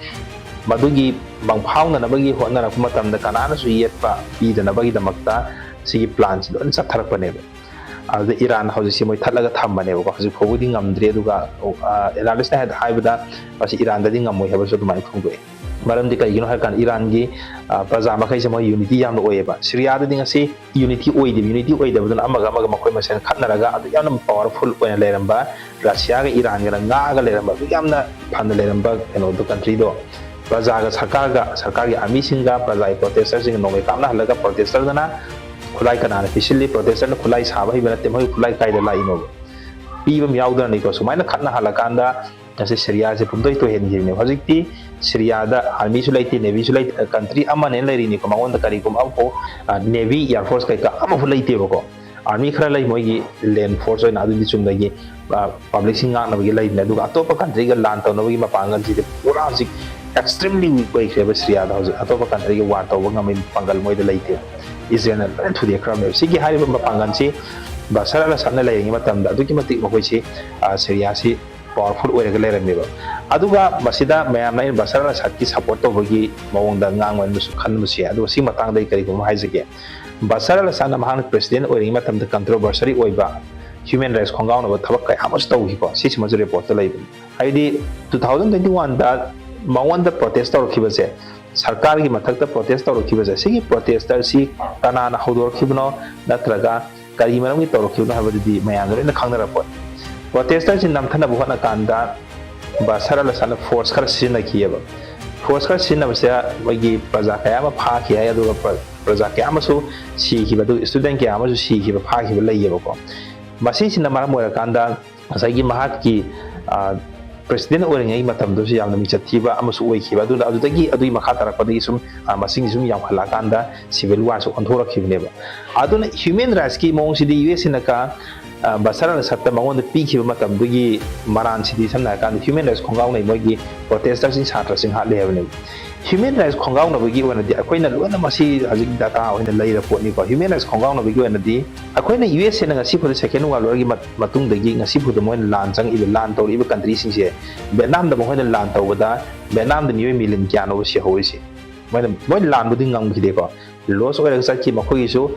ꯃꯗꯨꯒꯤ ꯃꯪꯐꯥꯎꯅꯅꯕꯒꯤ ꯍꯣꯠꯅꯔꯛꯄ ꯃꯇꯝꯗ ꯀꯅꯥꯅꯁꯨ ꯌꯦꯠꯄ ꯄꯤꯗꯅꯕꯒꯤꯗꯃꯛꯇ ꯁꯤꯒꯤ plan ꯁꯤ ꯂꯣꯏꯅ ꯆꯠꯊꯔꯛꯄꯅꯦꯕ꯫ ꯑꯗꯨꯗ ꯏꯔꯥꯟ ꯍꯧꯖꯤꯛꯁꯤ ꯃꯣꯏ ꯊꯠꯂꯒ ꯊꯝꯕꯅꯦꯕꯀꯣ꯫ ꯍꯧꯖꯤꯛ ꯐꯥꯎꯕꯗꯤ ꯉꯝꯗ꯭ꯔꯤ, ꯑꯗꯨꯒ, ꯑ, analyst ꯅ ꯍꯥꯏ-, ꯍꯥꯏꯕꯗ ꯃꯁꯤ ꯏꯔꯥꯟꯗꯗꯤ ꯉꯝꯃꯣꯏ ꯍꯥꯏꯕꯁꯨ ꯑꯗꯨꯃꯥꯏꯅ ꯐꯣꯡꯗꯣꯛꯑꯦ꯫ ꯃꯔꯝꯗꯤ ꯀꯩꯒꯤꯅꯣ ꯍꯥꯏꯔꯀꯥꯟꯗ ꯏꯔꯥꯟꯒꯤ, ꯑ, ꯄ꯭ꯔꯖꯥ ꯃꯈꯩꯁꯦ ꯃꯣꯏ unity ꯌꯥꯝꯅ ꯑꯣꯏꯌꯦꯕ꯫ ꯁꯤꯔꯤꯌꯥꯗꯗꯤ ꯉꯁꯤ unity ꯑꯣꯏꯗꯦꯕ꯫ Unity ꯑꯣꯏꯗꯕꯗꯨꯅ ꯑꯃꯒ ꯑꯃꯒ ꯃꯈꯣꯏ ꯃꯁꯦꯟ ꯈꯠꯅꯔꯒ ꯑꯗꯨꯛ ꯌꯥꯝꯅ powerful ꯑꯣꯏꯅ ꯂꯩꯔꯝꯕ, ꯔꯁꯤꯌꯥꯒ ꯏꯔꯥꯟꯒꯅ ꯉꯥꯛꯑꯒ ꯂꯩꯔꯝꯕ, ꯑꯗꯨꯛ ꯌꯥꯝꯅ ꯐꯅ ꯂꯩꯔꯝꯕ ꯀꯩꯅꯣꯗꯣ, country ꯗꯣ, ꯄ꯭ꯔꯖꯥꯒ ꯁꯔꯀꯥꯔꯒ, ꯁꯔꯀꯥꯔꯒꯤ army ꯁꯤꯡꯒ ꯄ꯭ꯔꯖꯥꯒꯤ protester ꯁꯤꯡꯒ ꯅꯣꯡꯃꯩ ꯀꯥꯞꯅꯍꯜꯂꯒ protester ꯗꯨꯅ ꯈꯨꯠꯂꯥꯏ ꯀꯅꯥꯅ ꯄꯤꯁꯤꯜꯂꯤ? Protester ꯅ ꯈꯨꯠꯂꯥꯏ ꯁꯥꯕ ꯍꯩꯕ ꯅꯠꯇꯦ, ꯃꯣꯏ ꯈꯨꯠꯂꯥꯏ ꯀꯥꯏꯗ ꯂꯥꯛꯏꯅꯣꯕ? ꯄꯤꯕ ꯑꯃ ꯌꯥꯎꯗꯅꯅꯤꯀꯣ꯫ ꯁꯨꯃꯥꯏꯅ ꯈꯠꯅꯍꯜꯂꯀꯥꯟꯗ ꯉꯁꯤ ꯁꯤꯔꯤꯌꯥꯁꯦ ꯄꯨꯝꯇꯣꯏ ꯇꯣꯏꯍꯟꯈꯤꯕꯅꯦꯕ꯫ ꯍꯧꯖꯤꯛꯇꯤ ꯁꯤꯔꯤꯌꯥꯗ army ꯁꯨ ꯂꯩꯇꯦ, navy ꯁꯨ ꯂꯩꯇꯦ, country ꯑꯃꯅꯦꯅ ꯂꯩꯔꯤꯅꯤꯀꯣ, ꯃꯉꯣꯟꯗ ꯀꯔꯤꯒꯨꯝꯕ ꯑꯃꯐꯥꯎ, ꯑ, navy, air force ꯀꯩꯀꯥ ꯑꯃꯐꯥꯎ ꯂꯩꯇꯦꯕꯀꯣ꯫ Army ꯈꯔ ꯂꯩ, ꯃꯣꯏꯒꯤ land force ꯑꯣꯏꯅ, ꯑꯗꯨꯗꯤ ꯆꯨꯝꯅꯒꯤ, ꯑ, public ꯁꯤꯡ ꯉꯥꯛꯅꯕꯒꯤ ꯂꯩꯕꯅꯦ꯫ ꯑꯗꯨꯒ ꯑꯇꯣꯞꯄ country ꯒ ꯂꯥꯟ ꯇꯧꯅꯕꯒꯤ ꯃꯄꯥꯡꯒꯜꯁꯤꯗꯤ ꯄꯨꯔꯥ ꯍꯧꯖꯤꯛ extremely weak ꯑꯣꯏꯈ꯭ꯔꯦꯕ ꯁꯤꯔꯤꯌꯥꯗ꯫ ꯍꯧꯖꯤꯛ ꯑꯇꯣꯞꯄ country ꯒ war ꯇꯧꯕ ꯉꯝꯕꯒꯤ ꯄꯥꯡꯒꯜ ꯃꯣꯏꯗ ꯂꯩꯇꯦꯕ꯫ ꯏꯁꯔꯦꯜꯅ ꯂꯣꯏꯅ ꯊꯨꯗꯦꯛꯈ꯭ꯔꯕꯅꯦꯕ꯫ ꯁꯤꯒꯤ ꯍꯥꯏꯔꯤꯕ ꯃꯄꯥꯡꯒꯜꯁꯤ ꯕꯁꯥꯔ ꯑꯜ ꯑꯁꯥꯗꯅ ꯂꯩꯔꯤꯉꯩ ꯃꯇꯝꯗ ꯑꯗꯨꯛꯀꯤ ꯃꯇꯤꯛ ꯃꯈꯣꯏꯁꯤ, ꯑ, ꯁꯤꯔꯤꯌꯥꯁꯤ ꯄꯥꯋꯔꯐꯨꯜ ꯑꯣꯏꯔꯒ ꯂꯩꯔꯝꯃꯦꯕ꯫ ꯑꯗꯨꯒ ꯃꯁꯤꯗ ꯃꯌꯥꯝꯅ ꯑꯩꯅ ꯕꯁꯥꯔ ꯑꯜ ꯑꯁꯥꯗꯀꯤ ꯁꯄꯣꯔꯠ ꯇꯧꯕꯒꯤ ꯃꯑꯣꯡꯗ ꯉꯥꯡꯕꯁꯨ ꯈꯟꯕꯁꯨ ꯌꯥꯏ꯫ ꯑꯗꯨꯒ ꯁꯤ ꯃꯇꯥꯡꯗ ꯑꯩ ꯀꯔꯤꯒꯨꯝꯕ ꯍꯥꯏꯖꯒꯦ꯫ ꯕꯁꯥꯔ ꯑꯜ ꯑꯁꯥꯗꯅ ꯃꯍꯥꯛꯅ ꯄ꯭ꯔꯦꯁꯤꯗꯦꯟ ꯑꯣꯏꯔꯤꯉꯩ ꯃꯇꯝꯗ ꯀꯟꯇ꯭ꯔꯣꯚꯔꯁꯔꯤ ꯑꯣꯏꯕ ꯍ꯭ꯌꯨꯃꯦꯟ ꯔꯥꯏꯠꯁ ꯈꯣꯡꯒꯥꯎꯅꯕ ꯊꯕꯛ ꯀꯌꯥ ꯑꯃꯁꯨ ꯇꯧꯈꯤꯀꯣ꯫ ꯁꯤꯁꯤꯃꯁꯨ ꯔꯤꯄꯣꯔꯠꯇ ꯂꯩꯕꯅꯤ꯫ ꯍꯥꯏꯗꯤ, ꯇꯨ ꯊꯥꯎꯖꯟ ꯇ꯭ꯋꯦꯟꯇꯤ ꯋꯥꯟꯗ ꯃꯉꯣꯟꯗ ꯄ꯭ꯔꯣꯇꯦꯁ ꯇꯧꯔꯛꯈꯤꯕꯁꯦ, ꯁꯔꯀꯥꯔꯒꯤ ꯃꯊꯛꯇ ꯄ꯭ꯔꯣꯇꯦꯁ ꯇꯧꯔꯛꯈꯤꯕꯁꯦ, ꯁꯤꯒꯤ ꯄ꯭ꯔꯣꯇꯦꯁꯇꯔꯁꯤ ꯀꯅꯥꯅ ꯍꯧꯗꯣꯔꯛꯈꯤꯕꯅꯣ ꯅꯠꯇ꯭ꯔꯒ ꯀꯔꯤ ꯃꯔꯝꯒꯤ ꯇꯧꯔꯛꯈꯤꯕꯅꯣ ꯍꯥꯏꯕꯗꯨꯗꯤ ꯃꯌꯥꯝꯅ ꯂꯣꯏꯅ ꯈꯪꯅꯔꯛꯄꯅꯤ꯫ ꯄ꯭ꯔꯣꯇꯦꯁꯇꯔꯁꯤ ꯅꯝꯊꯅꯕ ꯍꯣꯠꯅꯀꯥꯟꯗ ꯕꯁꯥꯔ ꯑꯜ ꯑꯁꯥꯗꯅ ꯐꯣꯔꯁ ꯈꯔ ꯁꯤꯖꯤꯟꯅꯈꯤꯑꯕ꯫ ꯐꯣꯔꯁ ꯈꯔ ꯁꯤꯖꯤꯟꯅꯕꯁꯦ ꯃꯣꯏꯒꯤ ꯄ꯭ꯔꯖꯥ ꯀꯌꯥ ꯑꯃ ꯐꯥꯈꯤ ꯍꯥꯏ, ꯑꯗꯨꯒ ꯄ꯭ꯔ-, ꯄ꯭ꯔꯖꯥ ꯀꯌꯥ ꯑꯃꯁꯨ ꯁꯤꯈꯤꯕ, ꯑꯗꯨꯒ ꯁ꯭ꯇꯨꯗꯦꯟ ꯀꯌꯥ ꯑꯃꯁꯨ ꯁꯤꯈꯤꯕ, ꯐꯥꯈꯤꯕ ꯂꯩꯌꯦꯕꯀꯣ꯫ ꯃꯁꯤꯁꯤꯅ ꯃꯔꯝ ꯑꯣꯏꯔꯀꯥꯟꯗ ꯉꯁꯥꯏꯒꯤ ꯃꯍꯥꯛꯀꯤ, ꯑ, ꯄ꯭ꯔꯦꯁꯤꯗꯦꯟ ꯑꯣꯏꯔꯤꯉꯩꯒꯤ ꯃꯇꯝꯗꯁꯨ ꯌꯥꯝꯅ ꯃꯤꯡꯆꯠ ꯊꯤꯕ ꯑꯃꯁꯨ ꯑꯣꯏꯈꯤꯕ꯫ ꯑꯗꯨꯅ ꯑꯗꯨꯗꯒꯤ, ꯑꯗꯨꯒꯤ ꯃꯈꯥ ꯇꯥꯔꯛꯄꯗꯒꯤ ꯁꯨꯝ, ꯑ, ꯃꯁꯤꯡꯁꯤ ꯁꯨꯝ ꯌꯥꯝꯈꯠꯂꯛꯑꯀꯥꯟꯗ ꯁꯤꯚꯤꯜ ꯋꯥꯔꯁꯨ ꯑꯣꯟꯊꯣꯔꯛꯈꯤꯕꯅꯦꯕ꯫ ꯑꯗꯨꯅ ꯍ꯭ꯌꯨꯃꯦꯟ ꯔꯥꯏꯠꯁꯀꯤ ꯃꯑꯣꯡꯁꯤꯗꯤ ꯌꯨ ꯑꯦꯁ ꯑꯦꯅ ꯀ-, ꯑ, ꯕꯁꯥꯔ ꯑꯜ ꯑꯁꯥꯗꯇ ꯃꯉꯣꯟꯗ ꯄꯤꯈꯤꯕ ꯃꯇꯝꯗꯨꯒꯤ ꯃꯔꯥꯟꯁꯤꯗꯤ, ꯁꯝꯅ ꯍꯥꯏꯔꯀꯥꯟꯗ, ꯍ꯭ꯌꯨꯃꯦꯟ ꯔꯥꯏꯠꯁ ꯈꯣꯡꯒꯥꯎꯅꯩ ꯃꯣꯏꯒꯤ ꯄ꯭ꯔꯣꯇꯦꯁꯇꯔꯁꯤꯡ, ꯁꯥꯇ꯭ꯔꯁꯤꯡ ꯍꯥꯠꯂꯦ ꯍꯥꯏꯕꯅꯦꯕ꯫ ꯍ꯭ꯌꯨꯃꯦꯟ ꯔꯥꯏꯠꯁ ꯈꯣꯡꯒꯥꯎꯅꯕꯒꯤ ꯑꯣꯏꯅꯗꯤ ꯑꯩꯈꯣꯏꯅ ꯂꯣꯏꯅ ꯃꯁꯤ ꯍꯧꯖꯤꯛ ꯗꯥꯇꯥ ꯑꯣꯏꯅ ꯂꯩꯔ ꯄꯣꯠꯅꯤꯀꯣ꯫ ꯍ꯭ꯌꯨꯃꯦꯟ ꯔꯥꯏꯠꯁ ꯈꯣꯡꯒꯥꯎꯅꯕꯒꯤ ꯑꯣꯏꯅꯗꯤ ꯑꯩꯈꯣꯏꯅ ꯌꯨ ꯑꯦꯁ ꯑꯦꯅ ꯉꯁꯤ ꯐꯥꯎꯗ ꯁꯦꯀꯦꯟ ꯋꯥꯔꯜ ꯋꯥꯔꯒꯤ ꯃꯠ-, ꯃꯇꯨꯡꯗꯒꯤ ꯉꯁꯤ ꯐꯥꯎꯗ ꯃꯣꯏꯅ ꯂꯥꯟ ꯆꯪꯉꯛꯏꯕ, ꯂꯥꯟ ꯇꯧꯔꯛꯏꯕ ꯀꯟꯇ꯭ꯔꯤꯁꯤꯡꯁꯦ, ꯚꯦꯠꯅꯥꯝꯗ ꯃꯈꯣꯏꯅ ꯂꯥꯟ ꯇꯧꯕꯗ ꯚꯦꯠꯅꯥꯝꯗ ꯃꯤꯑꯣꯏ ꯃꯤꯂꯤꯌꯟ ꯀꯌꯥꯅꯣꯕ ꯁꯤꯍꯧꯔꯤꯁꯦ? ꯃꯣꯏꯅ, ꯃꯣꯏꯅ ꯂꯥꯟꯕꯨꯗꯤ ꯉꯝꯈꯤꯗꯦꯀꯣ, ꯂꯣꯁ ꯑꯣꯏꯔꯒ ꯆꯠꯈꯤ꯫ ꯃꯈꯣꯏꯒꯤꯁꯨ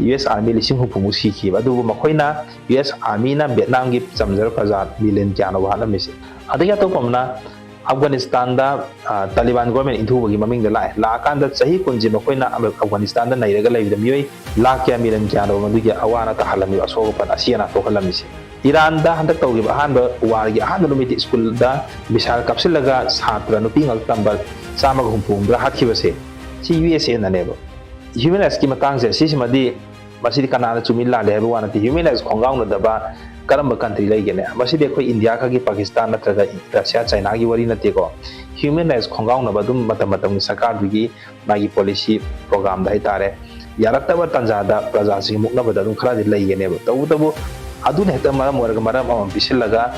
ꯌꯨ ꯑꯦꯁ ꯑꯥꯔꯃꯤ ꯂꯤꯁꯤꯡ ꯍꯨꯝꯐꯨꯃꯨꯛ ꯁꯤꯈꯤꯕ꯫ ꯑꯗꯨꯕꯨ ꯃꯈꯣꯏꯅ, ꯌꯨ ꯑꯦꯁ ꯑꯥꯔꯃꯤꯅ ꯚꯦꯠꯅꯥꯝꯒꯤ ꯆꯝꯖꯔ ꯄ꯭ꯔꯖꯥ ꯃꯤꯂꯤꯌꯟ ꯀꯌꯥꯅꯣꯕ ꯍꯥꯠꯂꯝꯃꯤꯁꯦ? ꯑꯗꯒꯤ ꯑꯇꯣꯞꯄ ꯑꯃꯅ, ꯑꯐꯒꯥꯅꯤꯁꯇꯥꯟꯗ, ꯑ, ꯇꯥꯂꯤꯕꯥꯟ ꯒꯣꯔꯃꯦꯟ ꯏꯟꯊꯨꯕꯒꯤ ꯃꯃꯤꯡꯗ ꯂꯥꯛꯑꯦ꯫ ꯂꯥꯛꯑꯀꯥꯟꯗ ꯆꯍꯤ ꯀꯨꯟꯁꯦ ꯃꯈꯣꯏꯅ ꯑꯐ-, ꯑꯐꯒꯥꯅꯤꯁꯇꯥꯟꯗ ꯅꯩꯔꯒ ꯂꯩꯕꯗ ꯃꯤꯑꯣꯏ ꯂꯥꯈ ꯀꯌꯥ, ꯃꯤꯂꯤꯌꯟ ꯀꯌꯥꯅꯣꯕ ꯃꯗꯨꯒꯤ ꯑꯋꯥ ꯑꯅꯥ ꯇꯥꯍꯜꯂꯝꯃꯤꯕ, ꯑꯁꯣꯛ ꯑꯄꯟ, ꯑꯁꯤ ꯑꯅꯥ ꯊꯣꯛꯍꯜꯂꯝꯃꯤꯁꯦ? ꯏꯔꯥꯟꯗ ꯍꯟꯗꯛ ꯇꯧꯈꯤꯕ ꯑꯍꯥꯟꯕ ꯋꯥꯔꯒꯤ ꯑꯍꯥꯟꯕ ꯅꯨꯃꯤꯠꯇ ꯁ꯭ꯀꯨꯜꯗ ꯃꯤꯁꯥꯏꯜ ꯀꯥꯞꯁꯤꯜꯂꯒ ꯁꯥꯇ꯭ꯔ ꯅꯨꯄꯤ ꯉꯥꯛ ꯇꯝꯕ ꯆꯥꯝꯃꯒ ꯍꯨꯝꯐꯨ ꯍꯨꯝꯗ꯭ꯔꯥ ꯍꯥꯠꯈꯤꯕꯁꯦ, ꯁꯤ ꯌꯨ ꯑꯦꯁ ꯑꯦꯅꯅꯦꯕ꯫ ꯍ꯭ꯌꯨꯃꯦꯟ ꯔꯥꯏꯠꯁꯀꯤ ꯃꯇꯥꯡꯁꯦ, ꯁꯤꯁꯤꯃꯗꯤ, ꯃꯁꯤꯗꯤ ꯀꯅꯥꯅ ꯆꯨꯝꯃꯤ ꯂꯥꯜꯂꯤ ꯍꯥꯏꯕ ꯋꯥ ꯅꯠꯇꯦ꯫ ꯍ꯭ꯌꯨꯃꯦꯟ ꯔꯥꯏꯠꯁ ꯈꯣꯡꯒꯥꯎꯅꯗꯕ ꯀꯔꯝꯕ ꯀꯟꯇ꯭ꯔꯤ ꯂꯩꯒꯦꯅꯦ? ꯃꯁꯤꯗꯤ ꯑꯩꯈꯣꯏ ꯏꯟꯗꯤꯌꯥ ꯈꯛꯀꯤ, ꯄꯥꯀꯤꯁꯇꯥꯟ ꯅꯠꯇ꯭ꯔꯒ ꯔꯁꯤꯌꯥ, ꯆꯥꯏꯅꯥꯒꯤ ꯋꯥꯔꯤ ꯅꯠꯇꯦꯀꯣ꯫ ꯍ꯭ꯌꯨꯃꯦꯟ ꯔꯥꯏꯠꯁ ꯈꯣꯡꯒꯥꯎꯅꯕ ꯑꯗꯨꯝ ꯃꯇꯝ ꯃꯇꯝꯒꯤ ꯁꯔꯀꯥꯔꯗꯨꯒꯤ ꯃꯥꯒꯤ ꯄꯣꯂꯤꯁꯤ ꯄ꯭ꯔꯣꯒ꯭ꯔꯥꯝꯗ ꯍꯥꯏꯇꯥꯔꯦ, ꯌꯥꯔꯛꯇꯕ ꯇꯥꯟꯖꯥꯗ ꯄ꯭ꯔꯖꯥꯁꯤꯡ ꯃꯨꯛꯅꯕꯗ ꯑꯗꯨꯝ ꯈꯔꯗꯤ ꯂꯩꯒꯅꯦꯕ꯫ ꯇꯧꯕꯇꯕꯨ ꯑꯗꯨꯅ ꯍꯦꯛꯇ ꯃꯔꯝ ꯑꯣꯏꯔꯒ, ꯃꯔꯝ ꯑꯃ ꯄꯤꯁꯤꯜꯂꯒ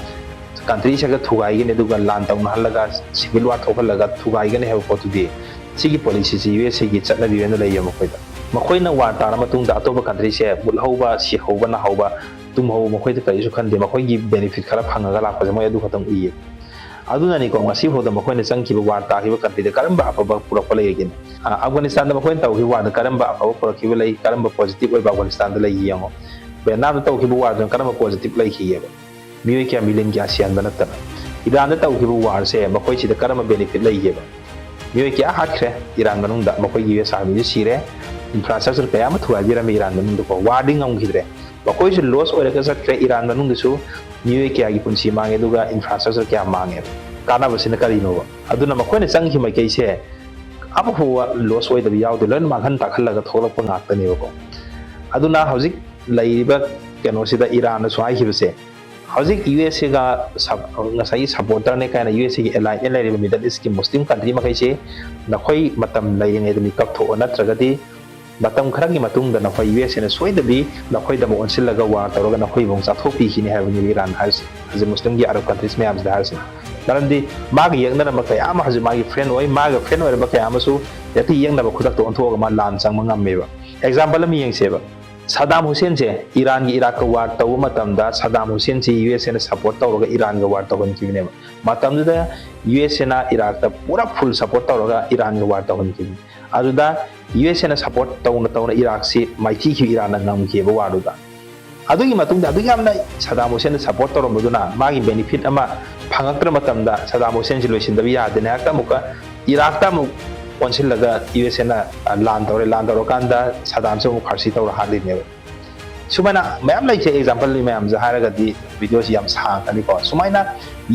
ꯀꯟꯇ꯭ꯔꯤꯁꯦ ꯍꯦꯛꯇ ꯊꯨꯒꯥꯏꯒꯅꯤ, ꯑꯗꯨꯒ ꯂꯥꯟ ꯇꯧꯅꯍꯜꯂꯒ ꯁꯤꯚꯤꯜ ꯋꯥꯔ ꯊꯣꯛꯍꯜꯂꯒ ꯊꯨꯒꯥꯏꯒꯅꯤ ꯍꯥꯏꯕ ꯄꯣꯠꯇꯨꯗꯤ ꯁꯤꯒꯤ ꯄꯣꯂꯤꯁꯤꯁꯤ ꯌꯨ ꯑꯦꯁ ꯑꯦꯒꯤ ꯆꯠꯅꯕꯤ ꯑꯣꯏꯅ ꯂꯩꯌꯦꯕ ꯃꯈꯣꯏꯗ꯫ ꯃꯈꯣꯏꯅ ꯋꯥꯔ ꯇꯥꯔ ꯃꯇꯨꯡꯗ ꯑꯇꯣꯞꯄ ꯀꯟꯇ꯭ꯔꯤꯁꯦ ꯃꯨꯠꯍꯧꯕ, ꯁꯤꯍꯧꯕ, ꯅꯥꯍꯧꯕ, ꯇꯨꯝꯍꯧ, ꯃꯈꯣꯏꯗ ꯀꯔꯤꯁꯨ ꯈꯟꯗꯦ, ꯃꯈꯣꯏꯒꯤ ꯕꯦꯅꯤꯐꯤꯠ ꯈꯔ ꯐꯪꯉꯒ ꯂꯥꯛꯄꯁꯦ ꯃꯣꯏ ꯑꯗꯨ ꯈꯛꯇꯪ ꯎꯏꯌꯦ꯫ ꯑꯗꯨꯅꯅꯤꯀꯣ, ꯉꯁꯤ ꯐꯥꯎꯗ ꯃꯈꯣꯏꯅ ꯆꯪꯈꯤꯕ ꯋꯥꯔ ꯇꯥꯈꯤꯕ ꯀꯟꯇ꯭ꯔꯤꯗ ꯀꯔꯝꯕ ꯑꯐꯕ ꯄꯨꯔꯛꯄ ꯂꯩꯔꯒꯦꯅꯦ? ꯑ, ꯑꯐꯒꯥꯅꯤꯁꯇꯥꯟꯗ ꯃꯈꯣꯏꯅ ꯇꯧꯈꯤꯕ ꯋꯥꯔꯗ ꯀꯔꯝꯕ ꯑꯐꯕ ꯄꯨꯔꯛꯈꯤꯕ ꯂꯩ, ꯀꯔꯝꯕ ꯄꯣꯖꯤꯇꯤꯚ ꯑꯣꯏꯕ ꯑꯐꯒꯥꯅꯤꯁꯇꯥꯟꯗ ꯂꯩ ꯌꯦꯡꯉꯣ꯫ ꯚꯤꯌꯦꯠꯅꯥꯝꯗ ꯇꯧꯈꯤꯕ ꯋꯥꯔꯗꯨꯅ ꯀꯔꯝꯕ ꯄꯣꯖꯤꯇꯤꯚ ꯂꯩꯈꯤꯒꯦꯕ? ꯃꯤꯑꯣꯏ ꯀꯌꯥ ꯃꯤꯂꯤꯌꯟ ꯀꯌꯥ ꯁꯤꯍꯟꯕ ꯅꯠꯇꯅ꯫ ꯏꯔꯥꯟꯗ ꯇꯧꯈꯤꯕ ꯋꯥꯔꯁꯦ ꯃꯈꯣꯏꯁꯤꯗ ꯀꯔꯝꯕ ꯕꯦꯅꯤꯐꯤꯠ ꯂꯩꯒꯦꯕ? ꯃꯤꯑꯣꯏ ꯀꯌꯥ ꯍꯥꯠꯈ꯭ꯔꯦ ꯏꯔꯥꯟ ꯃꯅꯨꯡꯗ, ꯃꯈꯣꯏꯒꯤ ꯌꯨ ꯑꯦꯁ ꯑꯥꯔꯃꯤꯁꯨ ꯁꯤꯔꯦ, ꯏꯟꯐ꯭ꯔꯥꯁ꯭ꯇ꯭ꯔꯛꯆꯔ ꯀꯌꯥ ꯑꯃ ꯊꯨꯒꯥꯏꯕꯤꯔꯝꯃꯤ ꯏꯔꯥꯟ ꯃꯅꯨꯡꯗꯀꯣ, ꯋꯥꯔꯗꯤ ꯉꯝꯈꯤꯗ꯭ꯔꯦ꯫ ꯃꯈꯣꯏꯁꯨ ꯂꯣꯁ ꯑꯣꯏꯔꯒ ꯆꯠꯈ꯭ꯔꯦ, ꯏꯔꯥꯟ ꯃꯅꯨꯡꯗꯁꯨ ꯃꯤꯑꯣꯏ ꯀꯌꯥꯒꯤ ꯄꯨꯟꯁꯤ ꯃꯥꯡꯉꯦ, ꯑꯗꯨꯒ ꯏꯟꯐ꯭ꯔꯥꯁ꯭ꯇ꯭ꯔꯛꯆꯔ ꯀꯌꯥ ꯃꯥꯡꯉꯦꯕ꯫ ꯀꯥꯟꯅꯕꯁꯤꯅ ꯀꯔꯤꯅꯣꯕ? ꯑꯗꯨꯅ ꯃꯈꯣꯏꯅ ꯆꯪꯈꯤꯕ ꯃꯥꯏꯀꯩꯁꯦ ꯑꯃꯐꯥꯎꯕ ꯂꯣꯁ ꯑꯣꯏꯗꯕ ꯌꯥꯎꯗꯦ, ꯂꯣꯏꯅ ꯃꯥꯡꯍꯟ ꯇꯥꯛꯍꯜꯂꯒ ꯊꯣꯛꯂꯛꯄ ꯉꯥꯛꯇꯅꯦꯕꯀꯣ꯫ ꯑꯗꯨꯅ ꯍꯧꯖꯤꯛ ꯂꯩꯔꯤꯕ ꯀꯩꯅꯣꯁꯤꯗ ꯏꯔꯥꯟꯅꯁꯨ ꯍꯥꯏꯈꯤꯕꯁꯦ, ꯍꯧꯖꯤꯛ ꯌꯨ ꯑꯦꯁ ꯑꯦꯒ ꯉꯁꯥꯏꯒꯤ ꯁꯄꯣꯔꯇꯔꯅꯦ ꯀꯥꯏꯅ ꯌꯨ ꯑꯦꯁ ꯑꯦꯒꯤ ꯑꯦꯂꯥꯏꯠꯅ ꯂꯩꯔꯤꯕ ꯃꯤꯗꯜ ꯏꯁꯀꯤ ꯃꯨꯁꯂꯤꯝ ꯀꯟꯇ꯭ꯔꯤ ꯃꯈꯩꯁꯦ, ꯅꯈꯣꯏ ꯃꯇꯝ ꯂꯩꯔꯤꯉꯩꯗ ꯃꯤꯀꯞ ꯊꯣꯛꯑꯣ, ꯅꯠꯇ꯭ꯔꯒꯗꯤ ꯃꯇꯝ ꯈꯔꯒꯤ ꯃꯇꯨꯡꯗ ꯅꯈꯣꯏ ꯌꯨ ꯑꯦꯁ ꯑꯦꯅ ꯁꯣꯏꯗꯕꯤ ꯅꯈꯣꯏꯗꯃꯛ ꯑꯣꯟꯁꯤꯜꯂꯒ ꯋꯥꯔ ꯇꯧꯔꯒ ꯅꯈꯣꯏꯕꯨ ꯑꯃꯨꯛ ꯆꯥꯊꯣꯛꯄꯤꯈꯤꯅꯤ ꯍꯥꯏꯕꯅꯤ ꯏꯔꯥꯟ ꯍꯥꯏꯔꯤꯁꯦ, ꯍꯧꯖꯤꯛ ꯃꯨꯁꯂꯤꯝꯒꯤ ꯑꯔꯕ ꯀꯟꯇ꯭ꯔꯤꯁ ꯃꯌꯥꯝꯁꯤꯗ ꯍꯥꯏꯔꯤꯁꯦ꯫ ꯃꯔꯝꯗꯤ ꯃꯥꯒ ꯌꯦꯛꯅꯔꯝꯕ ꯀꯌꯥ ꯑꯃ ꯍꯧꯖꯤꯛ ꯃꯥꯒꯤ ꯐ꯭ꯔꯦꯟ ꯑꯣꯏ, ꯃꯥꯒ ꯐ꯭ꯔꯦꯟ ꯑꯣꯏꯔꯝꯕ ꯀꯌꯥ ꯑꯃꯁꯨ ꯍꯦꯛꯇ ꯌꯦꯛꯅꯕ ꯈꯨꯗꯛꯇ ꯑꯣꯟꯊꯣꯛꯑꯒ ꯃꯥ ꯂꯥꯟ ꯆꯪꯕ ꯉꯝꯃꯦꯕ꯫ ꯑꯦꯛꯖꯥꯝꯄꯜ ꯑꯃ ꯌꯦꯡꯁꯦꯕ, ꯁꯗꯥꯝ ꯍꯨꯁꯦꯟꯁꯦ ꯏꯔꯥꯟꯒꯤ ꯏꯔꯥꯛꯀ ꯋꯥꯔ ꯇꯧꯕ ꯃꯇꯝꯗ ꯁꯗꯥꯝ ꯍꯨꯁꯦꯟꯁꯤ ꯌꯨ ꯑꯦꯁ ꯑꯦꯅ ꯁꯄꯣꯔꯠ ꯇꯧꯔꯒ ꯏꯔꯥꯟꯒ ꯋꯥꯔ ꯇꯧꯍꯟꯈꯤꯕꯅꯦꯕ꯫ ꯃꯇꯝꯗꯨꯗ ꯌꯨ ꯑꯦꯁ ꯑꯦꯅ ꯏꯔꯥꯛꯇ ꯄꯨꯔꯥ ꯐꯨꯜ ꯁꯄꯣꯔꯠ ꯇꯧꯔꯒ ꯏꯔꯥꯟꯒ ꯋꯥꯔ ꯇꯧꯍꯟꯈꯤꯕꯅꯤ꯫ ꯑꯗꯨꯗ ꯌꯨ ꯑꯦꯁ ꯑꯦꯅ ꯁꯄꯣꯔꯠ ꯇꯧꯅ ꯇꯧꯅ ꯏꯔꯥꯛꯁꯤ ꯃꯥꯏꯊꯤꯈꯤꯕ, ꯏꯔꯥꯟꯅ ꯉꯝꯈꯤꯕ ꯋꯥꯔꯗꯨꯗ꯫ ꯑꯗꯨꯒꯤ ꯃꯇꯨꯡꯗ ꯑꯗꯨꯛ ꯌꯥꯝꯅ ꯁꯗꯥꯝ ꯍꯨꯁꯦꯟꯗ ꯁꯄꯣꯔꯠ ꯇꯧꯔꯝꯕꯗꯨꯅ ꯃꯥꯒꯤ ꯕꯦꯅꯤꯐꯤꯠ ꯑꯃ ꯐꯪꯉꯛꯇ꯭ꯔ ꯃꯇꯝꯗ ꯁꯗꯥꯝ ꯍꯨꯁꯦꯟꯁꯤ ꯂꯣꯏꯁꯤꯟꯗꯕ ꯌꯥꯗꯦꯅ ꯍꯦꯛꯇ ꯑꯃꯨꯛꯀ ꯏꯔꯥꯛꯇ ꯑꯃꯨꯛ ꯑꯣꯟꯁꯤꯜꯂꯒ ꯌꯨ ꯑꯦꯁ ꯑꯦꯅ ꯂꯥꯟ ꯇꯧꯔꯦ꯫ ꯂꯥꯟ ꯇꯧꯔꯀꯥꯟꯗ ꯁꯗꯥꯝꯁꯦ ꯑꯃꯨꯛ ꯐꯥꯔꯁꯤ ꯇꯧꯔ ꯍꯥꯠꯂꯤꯅꯦꯕ꯫ ꯁꯨꯃꯥꯏꯅ ꯃꯌꯥꯝ ꯂꯩꯈ꯭ꯔꯦ, ꯑꯦꯛꯖꯥꯝꯄꯜ ꯃꯌꯥꯝꯁꯦ ꯍꯥꯏꯔꯒꯗꯤ ꯚꯤꯗꯤꯑꯣꯁꯤ ꯌꯥꯝ ꯁꯥꯡꯉꯛꯀꯅꯤꯀꯣ꯫ ꯁꯨꯃꯥꯏꯅ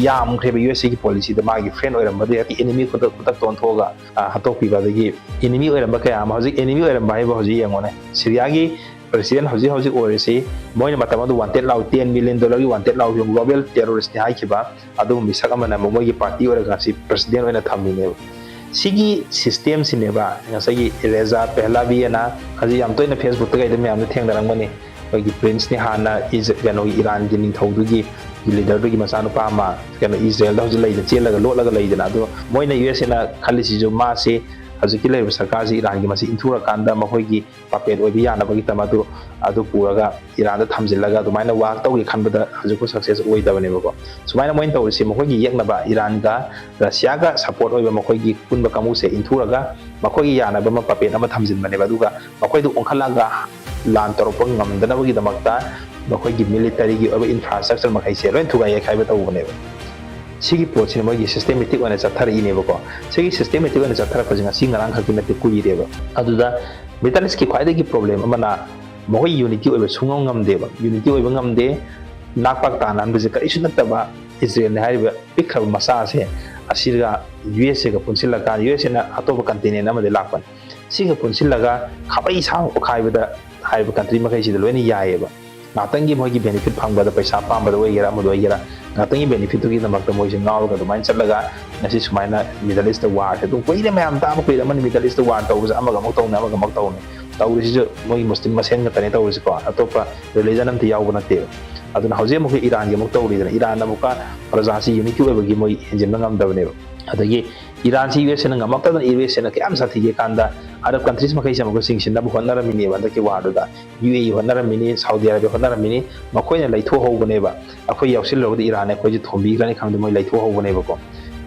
ꯌꯥꯝꯈ꯭ꯔꯦꯕ ꯌꯨ ꯑꯦꯁ ꯑꯦꯒꯤ ꯄꯣꯂꯤꯁꯤꯗ, ꯃꯥꯒꯤ ꯐ꯭ꯔꯦꯟ ꯑꯣꯏꯔꯝꯕꯗꯨ ꯍꯦꯛꯇ ꯑꯦꯅꯤꯃꯤ ꯈꯨꯗꯛ ꯈꯨꯗꯛꯇ ꯑꯣꯟꯊꯣꯛꯑꯒ, ꯑ, ꯍꯥꯠꯇꯣꯛꯄꯤꯕ꯫ ꯑꯗꯒꯤ ꯑꯦꯅꯤꯃꯤ ꯑꯣꯏꯔꯝꯕ ꯀꯌꯥ ꯑꯃ, ꯍꯧꯖꯤꯛ ꯑꯦꯅꯤꯃꯤ ꯑꯣꯏꯔꯝꯕ ꯍꯥꯏꯕ ꯍꯧꯖꯤꯛ ꯌꯦꯡꯉꯣꯅꯦ, ꯁꯤꯔꯤꯌꯥꯒꯤ ꯄ꯭ꯔꯦꯁꯤꯗꯦꯟ ꯍꯧꯖꯤꯛ ꯍꯧꯖꯤꯛ ꯑꯣꯏꯔꯤꯁꯤ, ꯃꯣꯏꯅ ꯃꯇꯝ ꯑꯗꯨ ꯋꯥꯟꯇꯦꯠ ꯂꯥꯎ, ꯇꯦꯟ ꯃꯤꯂꯤꯌꯟ ꯗꯣꯂꯔꯒꯤ ꯋꯥꯟꯇꯦꯠ ꯂꯥꯎ, ꯒ꯭ꯂꯣꯕꯦꯜ ꯇꯦꯔꯣꯔꯤꯁꯅꯤ ꯍꯥꯏꯈꯤꯕ ꯑꯗꯨꯒꯨꯝꯕ ꯃꯤꯁꯛ ꯑꯃꯅ ꯃꯣꯏꯒꯤ ꯄꯥꯔꯇꯤ ꯑꯣꯏꯔꯒ ꯉꯁꯤ ꯄ꯭ꯔꯦꯁꯤꯗꯦꯟ ꯑꯣꯏꯅ ꯊꯝꯃꯤꯅꯦꯕ꯫ ꯁꯤꯒꯤ ꯁꯤꯁꯇꯦꯝꯁꯤꯅꯦꯕ ꯉꯁꯥꯏꯒꯤ ꯔꯦꯖꯥ ꯄꯦꯍꯂꯥꯕꯤ ꯑꯅ ꯍꯧꯖꯤꯛ ꯌꯥꯝ ꯇꯣꯏꯅ ꯐꯦꯁꯕꯨꯛꯇ ꯀꯩꯗ ꯃꯌꯥꯝꯗ ꯊꯦꯡꯅꯔꯝꯒꯅꯤ꯫ ꯑꯩꯈꯣꯏꯒꯤ ꯄ꯭ꯔꯤꯟꯁꯅꯤ ꯍꯥꯟꯅ ꯏꯖ-, ꯀꯩꯅꯣꯒꯤ ꯏꯔꯥꯟꯒꯤ ꯅꯤꯡꯊꯧꯗꯨꯒꯤ ꯂꯤꯗꯔꯗꯨꯒꯤ ꯃꯆꯥꯅꯨꯄꯥ ꯑꯃ ꯀꯩꯅꯣ ꯏꯖꯔꯦꯜꯗ ꯍꯧꯖꯤꯛ ꯂꯩꯗ ꯆꯦꯜꯂꯒ ꯂꯣꯠꯂꯒ ꯂꯩꯗꯅ꯫ ꯑꯗꯣ ꯃꯣꯏꯅ ꯌꯨ ꯑꯦꯁ ꯑꯦꯅ ꯈꯜꯂꯤꯁꯤꯁꯨ ꯃꯥꯁꯤ ꯍꯧꯖꯤꯛꯀꯤ ꯂꯩꯔꯤꯕ ꯁꯔꯀꯥꯔꯁꯤ ꯏꯔꯥꯟꯒꯤ ꯃꯁꯤ ꯏꯟꯊꯨꯔꯀꯥꯟꯗ ꯃꯈꯣꯏꯒꯤ puppet ꯑꯣꯏꯕ ꯌꯥꯅꯕꯒꯤꯗꯃꯛ ꯑꯗꯨ, ꯑꯗꯨ ꯄꯨꯔꯒ ꯏꯔꯥꯟꯗ ꯊꯝꯖꯤꯜꯂꯒ ꯑꯗꯨꯃꯥꯏꯅ ꯋꯥꯔ ꯇꯧꯒꯦ ꯈꯟꯕꯗ ꯍꯧꯖꯤꯛꯐꯥꯎ success ꯑꯣꯏꯗꯕꯅꯦꯕꯀꯣ꯫ ꯁꯨꯃꯥꯏꯅ ꯃꯣꯏꯅ ꯇꯧꯔꯤꯁꯤ, ꯃꯈꯣꯏꯒꯤ ꯌꯦꯛꯅꯕ ꯏꯔꯥꯟꯒ ꯔꯁꯤꯌꯥꯒ support ꯑꯣꯏꯕ ꯃꯈꯣꯏꯒꯤ ꯄꯨꯟꯕ ꯀꯥꯡꯕꯨꯁꯦ ꯏꯟꯊꯨꯔꯒ ꯃꯈꯣꯏꯒꯤ ꯌꯥꯅꯕ ꯑꯃ puppet ꯑꯃ ꯊꯝꯖꯤꯟꯕꯅꯦꯕ꯫ ꯑꯗꯨꯒ ꯃꯈꯣꯏꯗꯨ ꯑꯣꯟꯈꯠꯂꯒ ꯂꯥꯟ ꯇꯧꯔꯛꯄ ꯉꯝꯗꯅꯕꯒꯤꯗꯃꯛꯇ ꯃꯈꯣꯏꯒꯤ militaryꯒꯤ ꯑꯣꯏꯕ infrastructure ꯃꯈꯩꯁꯦ ꯂꯣꯏ ꯊꯨꯒꯥꯏ ꯌꯩꯈꯥꯏꯕ ꯇꯧꯕꯅꯦꯕ꯫ ꯁꯤꯒꯤ ꯄꯣꯠꯁꯤꯅ ꯃꯣꯏꯒꯤ systematic ꯑꯣꯏꯅ ꯆꯠꯊꯔꯛꯏꯅꯦꯕꯀꯣ꯫ ꯁꯤꯒꯤ systematic ꯑꯣꯏꯅ ꯆꯠꯊꯔꯛꯄꯁꯦ ꯉꯁꯤ ꯉꯔꯥꯡ ꯈꯛꯀꯤ ꯅꯠꯇꯦ, ꯀꯨꯏꯔꯦꯕ꯫ ꯑꯗꯨꯗ Middle Eastꯀꯤ ꯈ꯭ꯋꯥꯏꯗꯒꯤ problem ꯑꯃꯅ ꯃꯈꯣꯏ unity ꯑꯣꯏꯕ ꯁꯨꯡꯉꯝ ꯉꯝꯗꯦꯕ꯫ Unity ꯑꯣꯏꯕ ꯉꯝꯗꯦ꯫ ꯅꯥꯛꯄꯥꯛ ꯇꯥꯅꯍꯟꯕꯁꯦ ꯀꯔꯤꯁꯨ ꯅꯠꯇꯕ ꯏꯖꯔꯦꯜꯅꯤ ꯍꯥꯏꯔꯤꯕ ꯄꯤꯛꯈ꯭ꯔꯕ ꯃꯆꯥ ꯑꯁꯦ ꯑꯁꯤꯒ USAꯒ ꯄꯨꯟꯁꯤꯜꯂꯀꯥꯟꯗ, USAꯅ ꯑꯇꯣꯞꯄ continent ꯑꯃꯗꯒꯤ ꯂꯥꯛꯄꯅꯤ, ꯁꯤꯒ ꯄꯨꯟꯁꯤꯜꯂꯒ ꯈꯥꯕꯩ ꯁꯥꯡꯅ ꯑꯣꯠꯈꯥꯏꯕꯗ ꯍꯥꯏꯔꯤꯕ country ꯃꯈꯩꯁꯤꯗ ꯂꯣꯏꯅ ꯌꯥꯏꯌꯦꯕ꯫ ꯉꯥꯛꯇꯪꯒꯤ ꯃꯣꯏꯒꯤ benefit ꯐꯪꯕꯗ, ꯄꯩꯁꯥ ꯄꯥꯝꯕꯗ ꯑꯣꯏꯒꯦꯔꯥ, ꯑꯃꯗ ꯑꯣꯏꯒꯦꯔꯥ, ꯉꯥꯛꯇꯪꯒꯤ benefitꯇꯨꯒꯤꯗꯃꯛꯇ ꯃꯣꯏꯁꯦ ꯉꯥꯎꯔꯒ ꯑꯗꯨꯃꯥꯏꯅ ꯆꯠꯂꯒ ꯉꯁꯤ ꯁꯨꯃꯥꯏꯅ Middle Eastꯇ warꯁꯦ ꯑꯗꯨꯝ ꯀꯨꯏꯔꯦ, ꯃꯌꯥꯝ ꯇꯥꯕ ꯀꯨꯏꯔꯝꯃꯅꯤ꯫ Middle Eastꯇ war ꯇꯧꯕꯁꯦ ꯑꯃꯒ ꯑꯃꯨꯛ ꯇꯧꯅꯤ, ꯑꯃꯒ ꯑꯃꯨꯛ ꯇꯧꯅꯤ꯫ ꯇꯧꯔꯤꯁꯤꯁꯨ ꯃꯣꯏꯒꯤ ꯃꯨꯁꯂꯤꯝ ꯃꯁꯦꯟ ꯈꯛꯇꯅꯦ ꯇꯧꯔꯤꯁꯤꯀꯣ, ꯑꯇꯣꯞꯄ religion ꯑꯝꯇ ꯌꯥꯎꯕ ꯅꯠꯇꯦꯕ꯫ ꯑꯗꯨꯅ ꯍꯧꯖꯤꯛ ꯑꯃꯨꯛꯀ ꯏꯔꯥꯟꯒꯤ ꯑꯃꯨꯛ ꯇꯧꯔꯤꯗꯅ, ꯏꯔꯥꯟꯅ ꯑꯃꯨꯛꯀ ꯄ꯭ꯔꯖꯥꯁꯤ unity ꯑꯣꯏꯕꯒꯤ ꯃꯣꯏ ꯍꯦꯟꯖꯤꯟꯕ ꯉꯝꯗꯕꯅꯦꯕ꯫ ꯑꯗꯒꯤ ꯏꯔꯥꯟꯁꯤ USAꯅ ꯉꯝꯃꯛꯇꯗꯅ USAꯅ ꯀꯌꯥꯝ ꯁꯥꯊꯤꯒꯦ ꯀꯥꯟꯗ Arab countries ꯃꯈꯩꯁꯦ ꯑꯃꯨꯛꯀ ꯆꯤꯡꯁꯤꯟꯅꯕ ꯍꯣꯠꯅꯔꯝꯃꯤꯅꯦꯕ ꯍꯟꯗꯛꯀꯤ warꯗꯨꯗ꯫ UAE ꯍꯣꯠꯅꯔꯝꯃꯤꯅꯤ, Saudi Arabia ꯍꯣꯠꯅꯔꯝꯃꯤꯅꯤ, ꯃꯈꯣꯏꯅ ꯂꯩꯊꯣꯛꯍꯧꯕꯅꯦꯕ꯫ ꯑꯩꯈꯣꯏ ꯌꯥꯎꯁꯤꯜꯂꯨꯔꯒꯗꯤ ꯏꯔꯥꯟꯅ ꯑꯩꯈꯣꯏꯁꯦ ꯊꯣꯝꯕꯤꯈ꯭ꯔꯅꯤ ꯈꯪꯗꯦ, ꯃꯣꯏ ꯂꯩꯊꯣꯛꯍꯧꯕꯅꯦꯕꯀꯣ꯫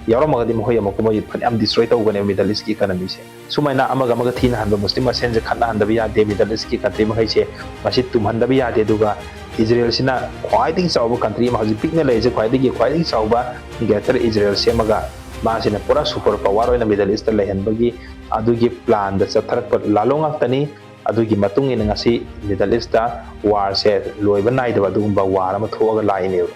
ꯌꯥꯎꯔꯝꯃꯒꯗꯤ ꯃꯈꯣꯏ ꯑꯃꯨꯛꯀ ꯃꯣꯏ ꯐꯅꯌꯥꯝ destroy ꯇꯧꯒꯅꯦꯕ Middle Eastꯀꯤ economyꯁꯦ꯫ ꯁꯨꯃꯥꯏꯅ ꯑꯃꯒ ꯑꯃꯒ ꯊꯤꯅꯍꯟꯕ, ꯃꯨꯁꯂꯤꯝ ꯃꯁꯦꯟꯁꯦ ꯈꯠꯅꯍꯟꯗꯕ ꯌꯥꯗꯦ, Middle Eastꯀꯤ country ꯃꯈꯩꯁꯦ ꯃꯁꯤ ꯇꯨꯝꯍꯟꯗꯕ ꯌꯥꯗꯦ꯫ ꯑꯗꯨꯒ ꯏꯖꯔꯦꯜꯁꯤꯅ ꯈ꯭ꯋꯥꯏꯗꯒꯤ ꯆꯥꯎꯕ country ꯑꯃ, ꯍꯧꯖꯤꯛ ꯄꯤꯛꯅ ꯂꯩꯔꯤꯁꯦ ꯈ꯭ꯋꯥꯏꯗꯒꯤ, ꯈ꯭ꯋꯥꯏꯗꯒꯤ ꯆꯥꯎꯕ Greater Israel ꯁꯦꯝꯃꯒ ꯃꯥꯁꯤꯅ ꯄꯨꯔꯥ super power ꯑꯣꯏꯅ Middle Eastꯇ ꯂꯩꯍꯟꯕꯒꯤ ꯑꯗꯨꯒꯤ planꯗ ꯆꯠꯊꯔꯛꯄ ꯂꯥꯂꯣꯡ ꯉꯥꯛꯇꯅꯤ꯫ ꯑꯗꯨꯒꯤ ꯃꯇꯨꯡ ꯏꯟꯅ ꯉꯁꯤ Middle Eastꯇ warꯁꯦ ꯂꯣꯏꯕ ꯅꯥꯏꯗꯕ ꯑꯗꯨꯒꯨꯝꯕ war ꯑꯃ ꯊꯣꯛꯑꯒ ꯂꯥꯛꯏꯅꯦꯕ꯫